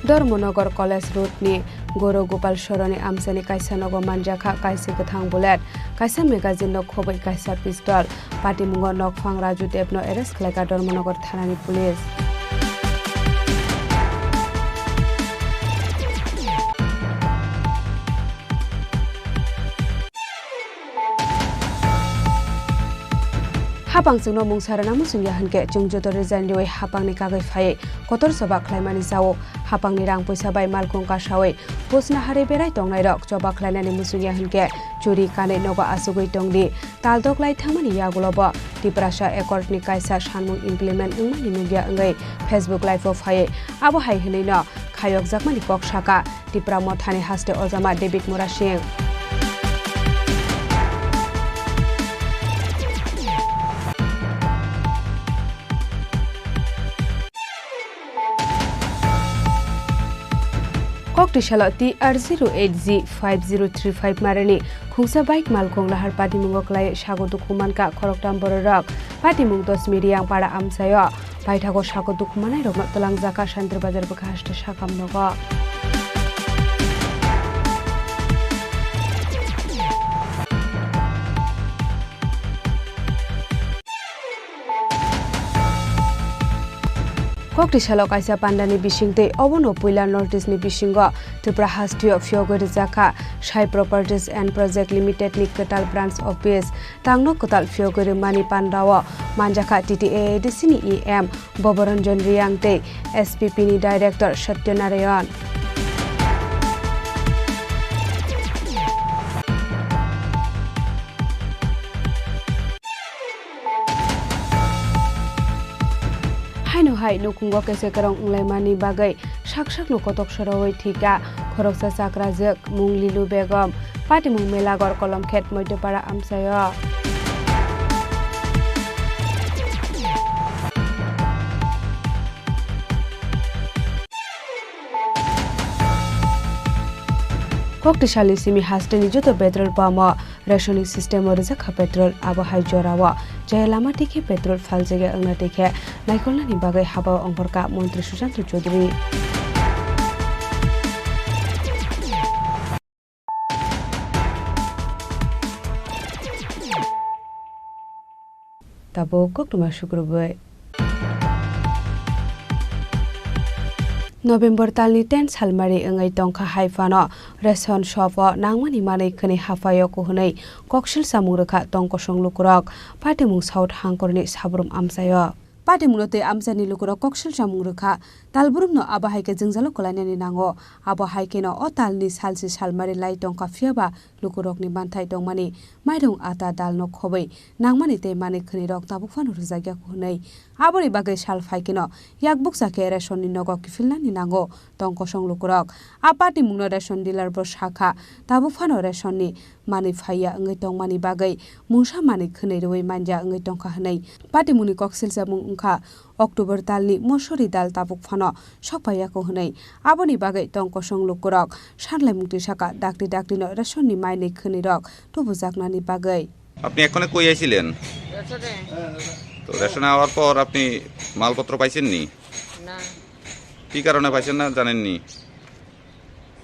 Dharmanagar College Road ni Goro Gopal Soroni amchani kaisa nogo manjakha kaisa kwthang bullet, kaisa magazine no khobwi kaisa pistol. Patimungo nokphang Raju Debno arrest khlaikha Dharmanagar thanani police. Hapang chwngno mungsa rwna muchungya hwnkhe chwng joto resign riwi hapangni kagwi phaiwi kotor choba khlaimani chao. Hapangni rang puisa bai malkhung kasawi post naharwi berai tongnairok choba khlainani muchungya hwnkhe churi kanwi nogo achugwi tongdi. Taldok lai thangmani yagulobo Tiprasa Accord ni kaisa sanmung implement wngmani nukya wngwi Facebook Live o phaiwi abo hai hwnwino khayokjakmani kok saka Tipra Mothani haste ojama David Murasing. Koktisalo T R zero eight G five zero three five marani khungsa bike malkhung lahar patimungo kwlai sago dukhu mankha khoroktham bororok. Patimung Dosmi Riyang para amchaio paithago sago dukhu manairokno twlangjak kha Shantir Bazar bwkha haste sakam nogo. Koktisalo kaisa pandani bisingtwi obono puila notice ni bisingo Tripura hasteo phiyogwi rijak kha Sai Properties and Project Limited ni kwtal branch office. Tangno kwtal phiyogwi rwmani pandao manjakha T T A A D C ni E M Boboranjan Riyang tei S P P ni director Satya Narayan. Haino hai nukhungo kese kwrwng wnglaimani bagwi sak sakno kotok sorowi thwikha khoroksa chakrajwk mung Lilu Begum, patimung Melagor Kolomkhet Moitopara amchaio. Koktisalo simi hasteni joto petrol pump o rationing system o rijak kha petrol, abo hai jorao chaya lama twi khe petrol phaljagya wngna twi khe naikolnani bagwi haba o ongkhorkha Montri Sushanta Chowdhury. Tabuk koktwma sukrubwi. November talni ten salmari wngwi tongkha hai phano ration shop o nangmani manwi khwnwi haphaio kuhwnwi koksil chamung rwkha tong kosong lukurok. Patimung South Hangkorni Sabrum amchaio. Patimungno tei amchaini lukurok koksil chamung rwkha. Talbrumno abo hai khe jwngjalo kwlainani nango. Abo hai kheno o talni salsi salmari lai tongkha, phiyaba lukurokni manthai tongmani mairung, ata, dalno khobwi nangmani tei manwi khwnwirok tabuk phano rwjakya hwnwi. Aboni bagwi sal phai kheno yak bukcha khe rationni nogo kiphilnani nango tong kosong lukurok. A patimungno ration dealer bo sakha, tabuk phano rationni manwi phaiya wngwi tongmani bagwi mungsa manwi khwnwi rwui manya wngwi tongkha hwnwi. Patimungni koksilchamung wngkha October talni mosori dal tabuk phano sokpaiyaku hwnwi. Aboni bagwi tong kosong lukurok sanlaimung twi sakha, dakti daktino rationni manwi khwnwirok tubujaknani bagwi. আপনি এখানে কই আইছিলেন? রেশনে। তো রেশনে আওয়ার পর আপনি মালপত্র পাইছেন নি? না। কি কারণে পাইছেন না জানেন নি?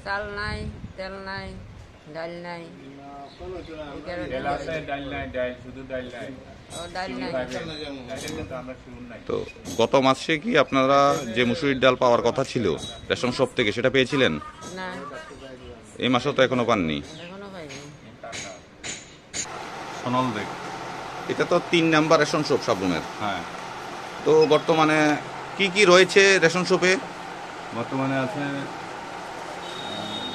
চাল নাই, তেল নাই, ডাল নাই। এই কারণে তেল আছে, ডাল নাই, ডাল, শুধু ডাল নাই। ও, ডাল নাই। ডালের কিন্তু আমরা শিওর নাই। তো গত মাসে কি আপনারা যে মুসুরির ডাল পাওয়ার কথা ছিল রেশন শপ থেকে, সেটা পেয়েছিলেন? না। এই মাসেও তো এখনো পাননি। এখনো পাইনি। সোনল দে। এটা তো তিন নাম্বার রেশন শপ সাবরুমের। হ্যাঁ। তো বর্তমানে কি কি রয়েছে রেশন শপে? বর্তমানে আছে, আহ,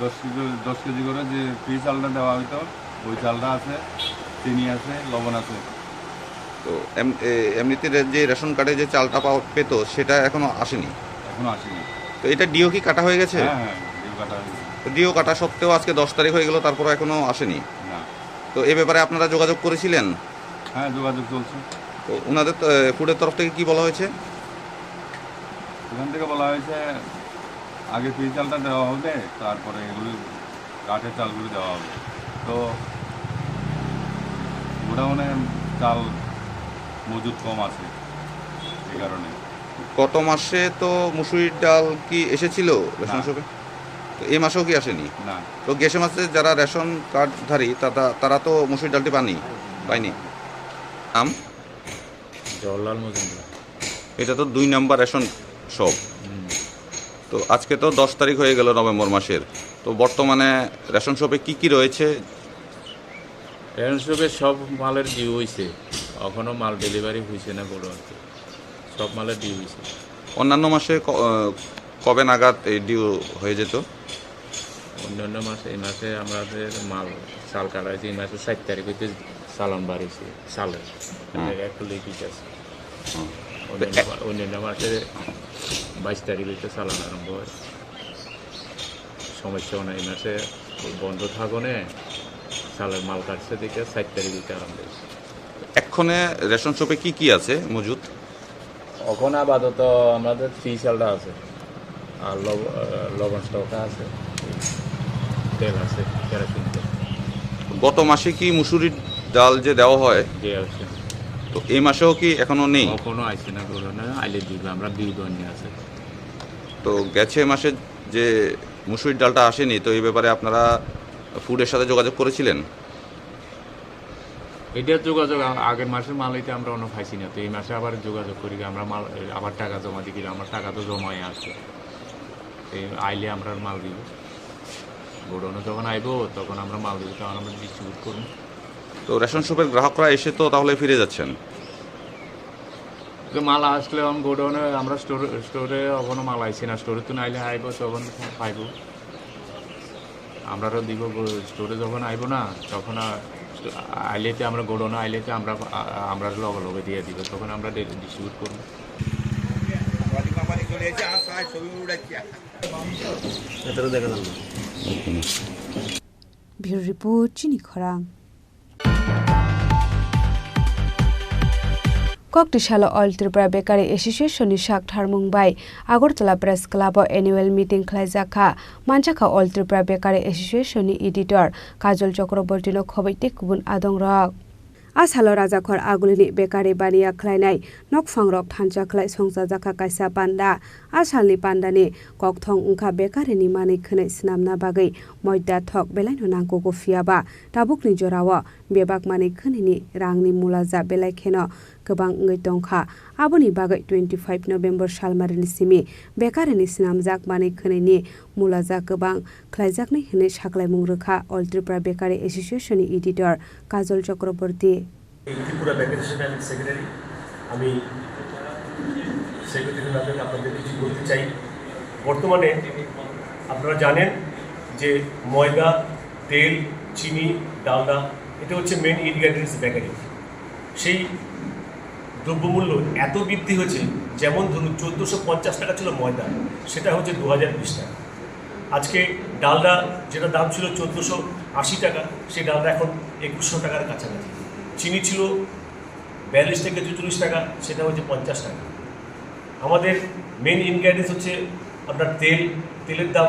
দশ কেজি, দশ কেজি করে যে ফ্রি চালটা দেওয়া হইতো, ওই চালটা আছে, চিনি আছে, লবণ আছে। তো এম-, এ, এমনিতে রে-, যে রেশন কার্ডে যে চালটা পাওয়া, পেতো, সেটা এখনো আসেনি? এখনো আসেনি। তো এটা ডিও কি কাটা হয়ে গেছে? হ্যাঁ, হ্যাঁ, ডিও কাটা হয়ে গেছে। তো ডিও কাটা সত্ত্বেও আজকে দশ তারিখ হয়ে গেল, তারপরও এখনো আসেনি? না। তো এ ব্যাপারে আপনারা যোগাযোগ করেছিলেন? হ্যাঁ, যোগাযোগ চলছে। তো ওনাদের তো, এ, ফুডের তরফ থেকে কি বলা হয়েছে? ওখান থেকে বলা হয়েছে আগে ফ্রি চালটা দেওয়া হবে, তারপরে এগুলো কাঠের চালগুলো দেওয়া হবে। তো গোডাউনে চাল মজুদ কম আছে, এই কারণে। গত মাসে তো মুসুরির ডাল কি এসেছিল রেশন না। শপে? তো এই মাসেও কি আসেনি? না। তো গ্যাসে মাসে যারা রেশন কার্ডধারী, তারা, তারা তো মুসুরির ডালটি পাননি, পায়নি। আম? জওহরলাল মজুমদার। এটা তো দুই নাম্বার রেশন শপ। হুম। তো আজকে তো দশ তারিখ হয়ে গেল নভেম্বর মাসের। তো বর্তমানে রেশন শপে কি কি রয়েছে? রেশন শপে সব মালের ডিউ হইছে। এখনো মাল ডেলিভারি হয়েছে না গরু আর কি, সব মালের ডিউ হয়েছে। অন্যান্য মাসে ক-, আহ, কবে নাগাদ এই ডিউ হয়ে যেত? অন্যান্য মাসে, এই মাসে আমাদের মাল চাল কাটা হয়েছে, এই মাসে সাত তারিখ হইতে চালান বাড়িয়েছে, চালের হুম। একটু লেট হইতে আছে। হুম। অন্যান্য মা-, অন্যান্য মাসে বাইশ তারিখ হইতে চালান আরম্ভ হয়। সমস্যা নাই, এই মাসে বন্ধ থাকনে চালের মাল কাটছে দেখে সাত তারিখ হইতে আরম্ভ হয়েছে। এক্ষণে রেশন শপে কি কি আছে মজুদ? এখন আপাতত আমাদের তিল চালটা আছে, আর লব-, আহ, লবণ স্টক আছে, তেল আছে, কেরোসিন তেল। গত মাসে কি মুসুরির ডাল যে দেওয়া হয়, যে আছে। তো এই মাসেও কি এখনো নেই? এখনো আইছে না, বলো না, আইলে দিবে, আমরা বিল নিয়ে আছে। তো গেছে মাসে যে মুসুরির ডালটা আসেনি, তো এই ব্যাপারে আপনারা ফুডের সাথে যোগাযোগ করেছিলেন? এটা যোগাযোগ আ-, আগের মাসের মাল এটা আমরা অন্য পাইছি না, তো এই মাসে আবার যোগাযোগ করি, আমরা মাল, এ, আবার টাকা জমা দিই, কিন্তু আমার টাকা তো জমাই আছে, এই আইলে আমরা মাল দিব, গোডাউনে যখন আইবো তখন আমরা মাল দিব, তখন আমরা ডিস্ট্রিবিউট করবো। তো রেশন শপের গ্রাহকরা এসে তো তাহলে ফিরে যাচ্ছেন? তো মাল আসলে এখন গোডাউনে আমরা স্টোর, স্টোরে এখনো মাল আইছে না, স্টোরে তো নাইলে আইবো তখন পাইবো। আমরা তো দিব গো-, স্টোরে যখন আইবো না, তখন আর স্টো-, আইলেতে আমরা গোডাউনে আইলেতে আমরা, আ-, আ-, আমরা লগে লগে দিয়ে দিব, তখন আমরা ডি-, ডিস্ট্রিবিউট করবো। Bureau Report, Chini Khorang. Koktisalo All Tripura Bekari Association ni sak tharmung bai Agartala Press Club o annual meeting khlaijak kha. Manjakha All Tripura Bekari Association ni editor Kajol Chakraborty no khoboi tei kubun adong rok. A salo Rajakhor Agulini bekari baniya khlainai nokphang rok thansa khlai songchajak kha kaisa panda. A salni pandani kokthong wngkha bekarini manwi khwnwi swnamna bagwi moida thok belaino nangkugo, phiyaba tabukni jorao bebak manwi khwnwini rangni mulaja belai kheno kwbang wngwi tongkha. Aboni bagwi twenty five November salmarini simi bekarini swnamjak manwi khwnwini mulaja kwbang khlaijaknai hwnwi saklaimung rwkha All Tripura Bekari Association ni editor Kajol Chakraborty. এই ত্রিপুরা বেকারি সেশনের আমি সেক্রেটারি। আমি সেক্রেটারি হিসাবে আপনাদের কিছু বলতে চাই। বর্তমানে আপনারা জানেন যে ময়দা, তেল, চিনি, ডালডা, এটা হচ্ছে মেন ইনগ্রেডিয়েন্টস বেকারি। সেই দ্রব্যমূল্য এত বৃদ্ধি হয়েছে, যেমন ধরুন, চোদ্দোশো পঞ্চাশ টাকা ছিল ময়দা, সেটা হচ্ছে দু হাজার বিশ টাকা। আজকে ডালডা, যেটা দাম ছিল চোদ্দোশো আশি টাকা, সেই ডালডা এখন একুশশো টাকার কাছাকাছি। চিনি ছিল বিয়াল্লিশ থেকে চুচল্লিশ টাকা, সেটা হচ্ছে পঞ্চাশ টাকা। আমাদের মেন ইনগ্রেডিয়েন্টস হচ্ছে আপনার তেল। তেলের দাম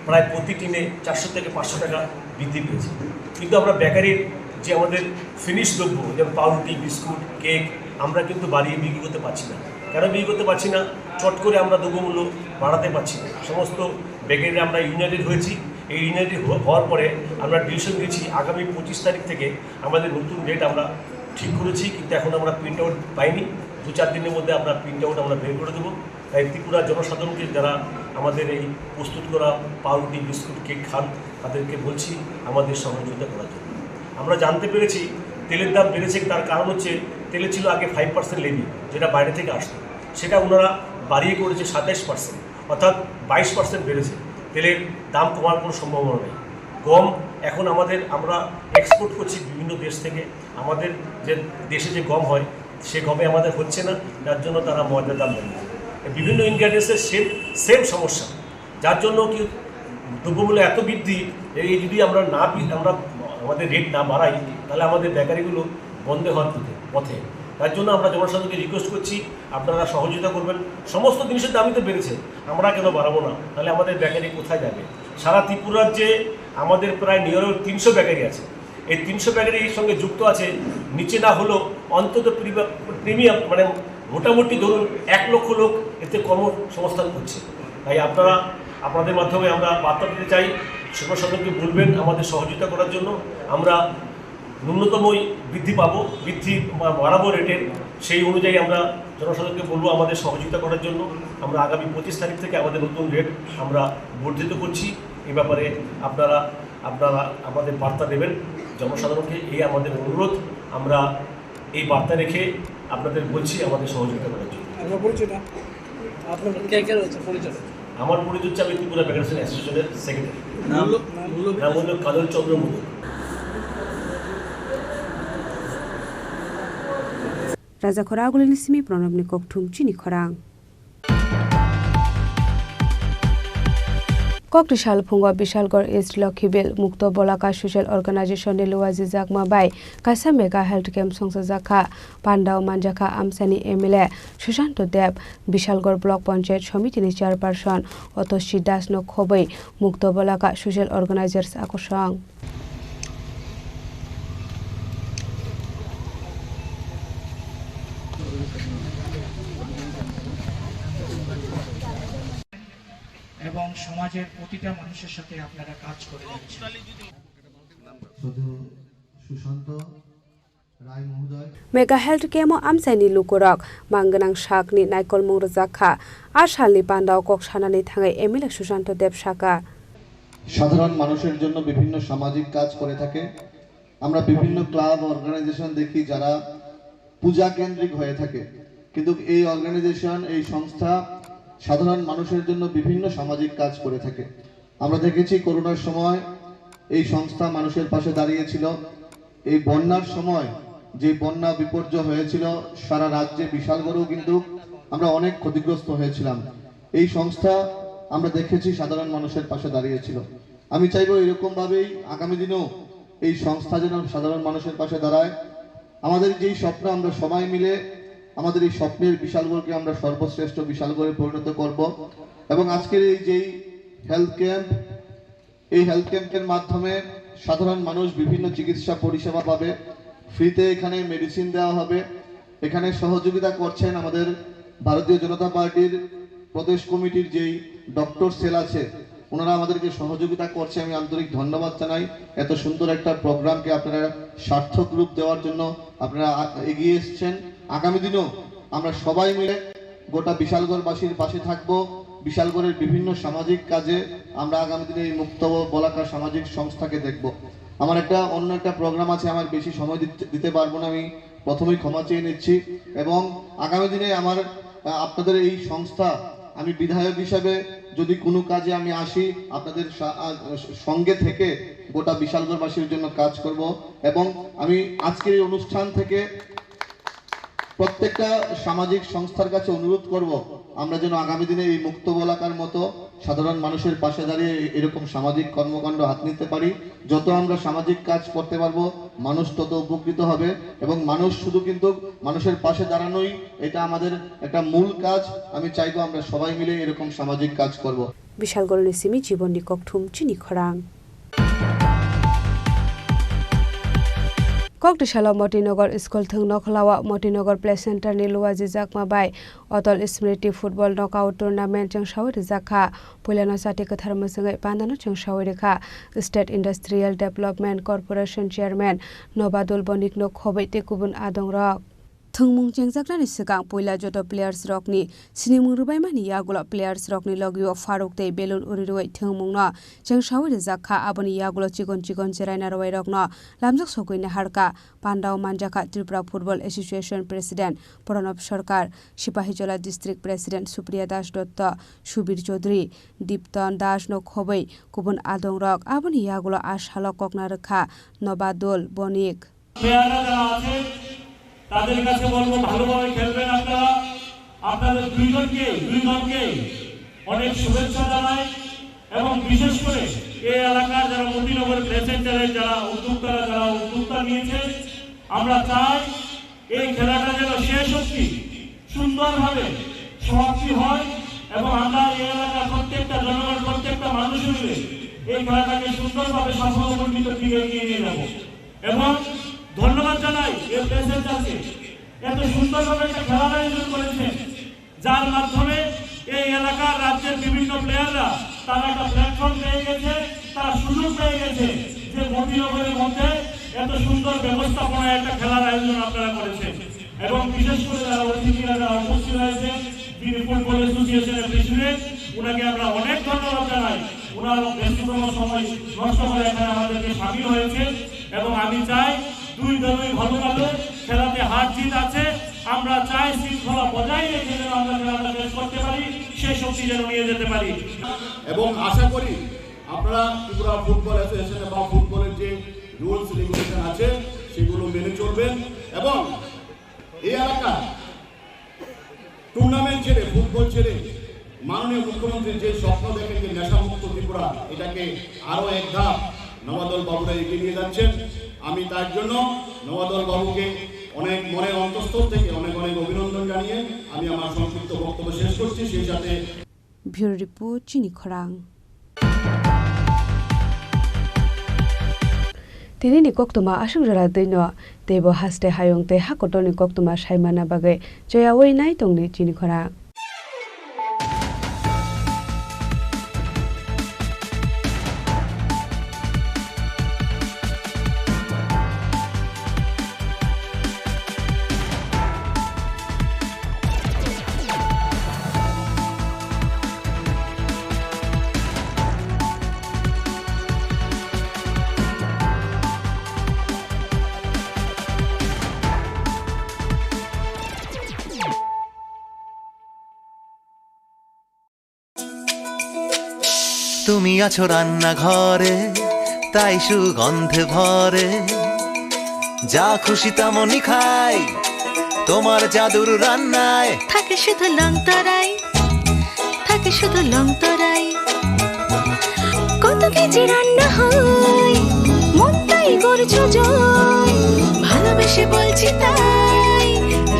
প্রায় প্রতি টিনে চারশো থেকে পাঁচশো টাকা বৃদ্ধি পেয়েছে। কিন্তু আমরা বেকারির যে আমাদের ফিনিশ দ্রব্য, যেমন পাউরুটি, বিস্কুট, কেক, আমরা কিন্তু বাড়িয়ে বিক্রি করতে পারছি না। কেন বিক্রি করতে পারছি না? চট করে আমরা দ্রব্যমূল্য বাড়াতে পারছি না। সমস্ত বেকারিরা আমরা ইউনাইটেড হয়েছি। এই ইউনাইটেড হ-, হওয়ার পরে আমরা ডিসিশন নিয়েছি, আগামী পঁচিশ তারিখ থেকে আমাদের নতুন রেট আমরা ঠিক করেছি, কিন্তু এখন আমরা প্রিন্ট আউট পাইনি। দু চার দিনের মধ্যে আমরা প্রিন্ট আউট আমরা বের করে দেবো। তাই ত্রিপুরা জনসাধারণকে, যারা আমাদের এই প্রস্তুত করা পাউরুটি, বিস্কুট, কেক খান, তাদেরকে বলছি আমাদের সহযোগিতা করার জন্য। আমরা জানতে পেরেছি তেলের দাম বেড়েছে, তার কারণ হচ্ছে তেলে ছিল আগে ফাইভ পার্সেন্ট লেভি, যেটা বাইরে থেকে আসতো, সেটা ওনারা বাড়িয়ে করেছে সাতাইশ পার্সেন্ট, অর্থাৎ বাইশ পার্সেন্ট বেড়েছে। তেলের দাম কমার কোনো সম্ভাবনা নেই। গম এখন আমাদের, আমরা এক্সপোর্ট করছি বিভিন্ন দেশ থেকে, আমাদের যে দেশে যে গম হয়, সে গমে আমাদের হচ্ছে না, যার জন্য তারা ময়দার দাম বাড়িয়েছে। বিভিন্ন ইনগ্রেডিয়েন্টসের সেম, সেম সমস্যা, যার জন্য কি দ্রব্যমূল্য এত বৃদ্ধি। এই যদি আমরা না বি-, আমরা আমাদের রেট না বাড়াই, তাহলে আমাদের বেকারিগুলো বন্ধ হওয়ার পথে, পথে। তার জন্য আমরা জনসাধারণকে রিকোয়েস্ট করছি, আপনারা সহযোগিতা করবেন। সমস্ত জিনিসের দামই তো বেড়েছে, আমরা কেন বাড়াবো না? তাহলে আমাদের বেকারি কোথায় যাবে? সারা ত্রিপুরার যে আমাদের প্রায় নিয়ার তিনশো বেকারি আছে, এই তিনশো বেকারির সঙ্গে যুক্ত আছে, নিচে না হলেও অন্তত প্রিমিয়াম, মানে, মোটামুটি ধরুন এক লক্ষ লোক এতে কর্মসংস্থান করছে। তাই আপনারা, আপনাদের মাধ্যমে আমরা বার্তা দিতে চাই, জনসাধারণকে বলবেন আমাদের সহযোগিতা করার জন্য। আমরা ন্যূনতমই বৃদ্ধি পাবো, বৃদ্ধি বা বাড়াবো রেটের, সেই অনুযায়ী আমরা জনসাধারণকে বলবো আমাদের সহযোগিতা করার জন্য। আমরা আগামী পঁচিশ তারিখ থেকে আমাদের নতুন রেট আমরা বর্ধিত করছি। এ ব্যাপারে আপনারা, আপনারা আমাদের বার্তা দেবেন জনসাধারণকে, এই আমাদের অনুরোধ। আমরা এই বার্তা রেখে আপনাদের বলছি আমাদের সহযোগিতা করার জন্য। আপনার পরিচয়টা? আপনার কে কে রয়েছে পরিচয়? আমার পরিচয় হচ্ছে আমি ত্রিপুরা বেকার সেল অ্যাসোসিয়েশনের সেক্রেটারি। নাম? মূল্য-, মূল্য নাম হলো কাজল চন্দ্র modak. Raja Khoragulini simi Pranabni kokthum chini khorang. Kokti sal phungo Bishalgarh East Lokhibil Mukto Bolaka Social Organization ni luajijakma bai kaisa mega health camp songchajakha. Pandao manjakha Amsani M L A Sushanto Deb, Bishalgarh Block Panchayat Somiti ni Chairperson Otoshi Das no khobwi Mukto Bolaka Social Organizers akosong. এবং সমাজের প্রতিটা মানুষের সাথে আপনারা কাজ করে যাচ্ছেন। শুধু সুশান্ত রায় মহোদয়। Mega health camp o amchaini lukurok mang gwnang sakni naikolmung rwjak kha. A salni pandao kok sanani thangwi M L A Sushanto Deb sakha. সাধারণ মানুষের জন্য বিভিন্ন সামাজিক কাজ করে থাকে। আমরা বিভিন্ন ক্লাব, অর্গানাইজেশন দেখি যারা পূজা কেন্দ্রিক হয়ে থাকে, কিন্তু এই অর্গানাইজেশন, এই সংস্থা সাধারণ মানুষের জন্য বিভিন্ন সামাজিক কাজ করে থাকে। আমরা দেখেছি করোনার সময় এই সংস্থা মানুষের পাশে দাঁড়িয়েছিল। এই বন্যার সময় যে বন্যা বিপর্যয় হয়েছিল, সারা রাজ্যে বিশালগড়েও কিন্তু আমরা অনেক ক্ষতিগ্রস্ত হয়েছিলাম। এই সংস্থা আমরা দেখেছি সাধারণ মানুষের পাশে দাঁড়িয়েছিল। আমি চাইবো এরকম ভাবেই আগামী দিনেও এই সংস্থা যেন সাধারণ মানুষের পাশে দাঁড়ায়। আমাদের যেই স্বপ্ন, আমরা সবাই মিলে আমাদের এই স্বপ্নের বিশালগড়কে আমরা সর্বশ্রেষ্ঠ বিশালগড়ে পরিণত করব। এবং আজকের এই যেই হেলথ ক্যাম্প, এই হেলথ ক্যাম্পের মাধ্যমে সাধারণ মানুষ বিভিন্ন চিকিৎসা পরিষেবা পাবে। ফ্রিতে এখানে মেডিসিন দেওয়া হবে। এখানে সহযোগিতা করছেন আমাদের ভারতীয় জনতা পার্টির প্রদেশ কমিটির যেই ডক্টর সেল আছে, ওনারা আমাদেরকে সহযোগিতা করছে। আমি আন্তরিক ধন্যবাদ জানাই এত সুন্দর একটা প্রোগ্রামকে আপনারা সার্থক রূপ দেওয়ার জন্য। আপনারা আ-, এগিয়ে এসছেন। আগামী দিনেও আমরা সবাই মিলে গোটা বিশালগড়বাসীর পাশে থাকব। বিশালগড়ের বিভিন্ন সামাজিক কাজে আমরা আগামী দিনে এই মুক্ত বলাকা সামাজিক সংস্থাকে দেখব। আমার একটা অন্য একটা প্রোগ্রাম আছে, আমার বেশি সময় দিতে, দিতে পারবো না, আমি প্রথমেই ক্ষমা চেয়ে নিচ্ছি। এবং আগামী দিনে আমার, আহ, আপনাদের এই সংস্থা, আমি বিধায়ক হিসাবে যদি কোনো কাজে আমি আসি, আপনাদের সা-, আহ, সঙ্গে থেকে গোটা বিশালগড়বাসীর জন্য কাজ করব। এবং আমি আজকের এই অনুষ্ঠান থেকে প্রত্যেকটা সামাজিক সংস্থার কাছে অনুরোধ করব, আমরা যেন আগামী দিনে এই মুক্ত বলাকার মতো সাধারণ মানুষের পাশে দাঁড়িয়ে এ-, এরকম সামাজিক কর্মকাণ্ড হাত নিতে পারি। যত আমরা সামাজিক কাজ করতে পারবো, মানুষ তত উপকৃত হবে। এবং মানুষ শুধু কিন্তু মানুষের পাশে দাঁড়ানোই এটা আমাদের একটা মূল কাজ। আমি চাইবো আমরা সবাই মিলে এরকম সামাজিক কাজ করব। Bishalgorni simi Jibonni kokthum chini khorang. Koktisalo Motinagar School thwng nokhlao Motinagar Play Center ni luajijakma bai Atal Smriti Football Knockout Tournament chwngsawi rijak kha. Puilano chati kwthar mwchwngwi pandano chwngsawi rikha State Industrial Development Corporation Chairman Nobadul Bonik no khobwi tei kubun adongrok. Thwngmung chengjaknani swkang puila joto players rokni sinimung rwbaimani yagulo players rokni logio pharuk tei belun uri rwui thwngmungno chengsawi rijak kha. Aboni yagulo chikon chikon cheraina rwai rokno lamjak sogwi naharkha. Pandao manjakha Tripura Football Association President Pranab Sarkar, Sipahijola District President Supriya Das Dotto, Subir Chaudhary, Dipton Das no khobwi kubun adongrok. Aboni yagulo a salo kokna rwkha Nobadul Bonik. প্লেয়াররা যারা আছে, তাদের কাছে বলবো, ভালোভাবে খেলবেন আপনারা। আপনাদের দুইজনকে, দুই দলকে অনেক শুভেচ্ছা জানাই এবং বিশেষ করে এই এলাকার যারা মতিনগর প্লে সেন্টারের যারা উদ্যোক্তারা, যারা উদ্যোক্তা নিয়েছে, আমরা চাই এই খেলাটা যেন শেষ অবধি সুন্দরভাবে সমাপ্তি হয় এবং আমরা এই এলাকার প্রত্যেকটা জনগণ, প্রত্যেকটা মানুষ মিলে এই খেলাটাকে সুন্দরভাবে সাফল্যমণ্ডিত দিকে এগিয়ে নিয়ে যাব। এবং ধন্যবাদ জানাই এই প্লে সেন্টারকে, এত সুন্দরভাবে একটা খেলার আয়োজন করেছে, যার মাধ্যমে এই এলাকার রাজ্যের বিভিন্ন প্লেয়াররা তারা একটা প্ল্যাটফর্ম পেয়ে গেছে, তারা সুযোগ পেয়ে গেছে যে মতিনগরের মধ্যে এত সুন্দর ব্যবস্থাপনায় একটা খেলার আয়োজন আপনারা করেছেন। এবং বিশেষ করে যারা অতিথিরা যারা উপস্থিত হয়েছে, যিনি ফুটবল অ্যাসোসিয়েশনের প্রেসিডেন্ট, ওনাকে আমরা অনেক ধন্যবাদ জানাই। ওনার ব্যস্ততম সময় নষ্ট করে এখানে আমাদেরকে সামিল হয়েছে এবং আমি চাই দুই দলই ভালোভাবে খেলাতে হার জিত আছে, আমরা চাই শৃঙ্খলা বজায় রেখে যেন আমরা খেলাটা শেষ করতে পারি, শেষ অবধি যেন নিয়ে যেতে পারি। এবং আশা করি আপনারা ত্রিপুরা ফুটবল অ্যাসোসিয়েশনে বা ফুটবলের যে রুলস রেগুলেশন আছে সেগুলো মেনে চলবেন এবং এই এলাকা টুর্নামেন্ট ছেড়ে, ফুটবল ছেড়ে মাননীয় মুখ্যমন্ত্রী যে স্বপ্ন দেখেন যে নেশামুক্ত ত্রিপুরা, এটাকে আরো এক ধাপ নবাদল বাবুরা এগিয়ে নিয়ে যাচ্ছেন। আমি তার জন্য নবাদল বাবুকে অনেক মনের অন্তঃস্থল থেকে অনেক অনেক অভিনন্দন জানিয়ে আমি আমার সংক্ষিপ্ত বক্তব্য শেষ করছি। সেই সাথে Bureau Report, Chini Khorang. Tini ni koktwma aswk jora twi no, teibo haste hayung tei ha kotor ni koktwma sai manna bagwi choyaui nai tongni chini khorang. তুমি আছো রান্নাঘরে, তাই সুগন্ধে ভরে। যা খুশি তেমনই খাই, তোমার জাদুর রান্নায়। থাকে শুধু লংতরাই, থাকে শুধু লংতরাই। কত কেজি রান্না হয়, মনটাই করছো জয়। ভালোবেসে বলছি তাই,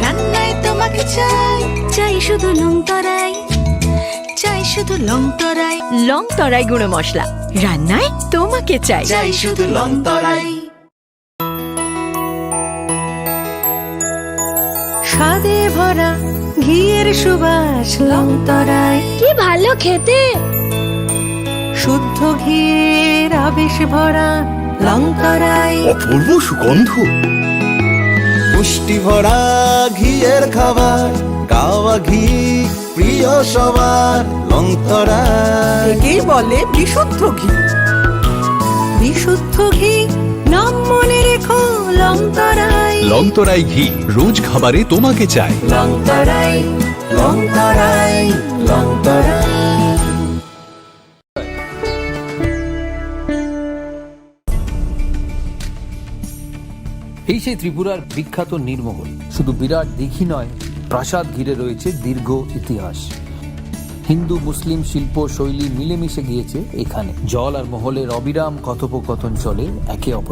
রান্নায় তোমাকে চাই। চাই শুধু লংতরাই, চাই শুধু লংতরাই। লংতরাই গুঁড়ো মশলা, রান্নায় তোমাকে চাই। চাই শুধু লংতরাই। স্বাদে ভরা ঘিয়ের সুবাস লংতরাই। কি ভালো খেতে! শুদ্ধ ঘিয়ের আবেশ ভরা লংতরাই। অপূর্ব সুগন্ধ। পুষ্টি ভরা ঘিয়ের খাবার, কাওয়া ঘি প্রিয় সবার, লংতরাই। একেই বলে বিশুদ্ধ ঘি। বিশুদ্ধ ঘি, নাম মনে রেখো, লংতরাই। লংতরাই ঘি, রোজ খাবারে তোমাকে চাই। লংতরাই, লংতরাই, লংতরাই। এই সেই ত্রিপুরার বিখ্যাত নীরমহল। শুধু বিরাট দিঘি নয়, প্রাসাদ ঘিরে রয়েছে দীর্ঘ ইতিহাস। হিন্দু মুসলিম শিল্প শৈলী মিলেমিশে গিয়েছে এখানে। জল আর মহলের অবিরাম কথোপকথন চলে একে অপরের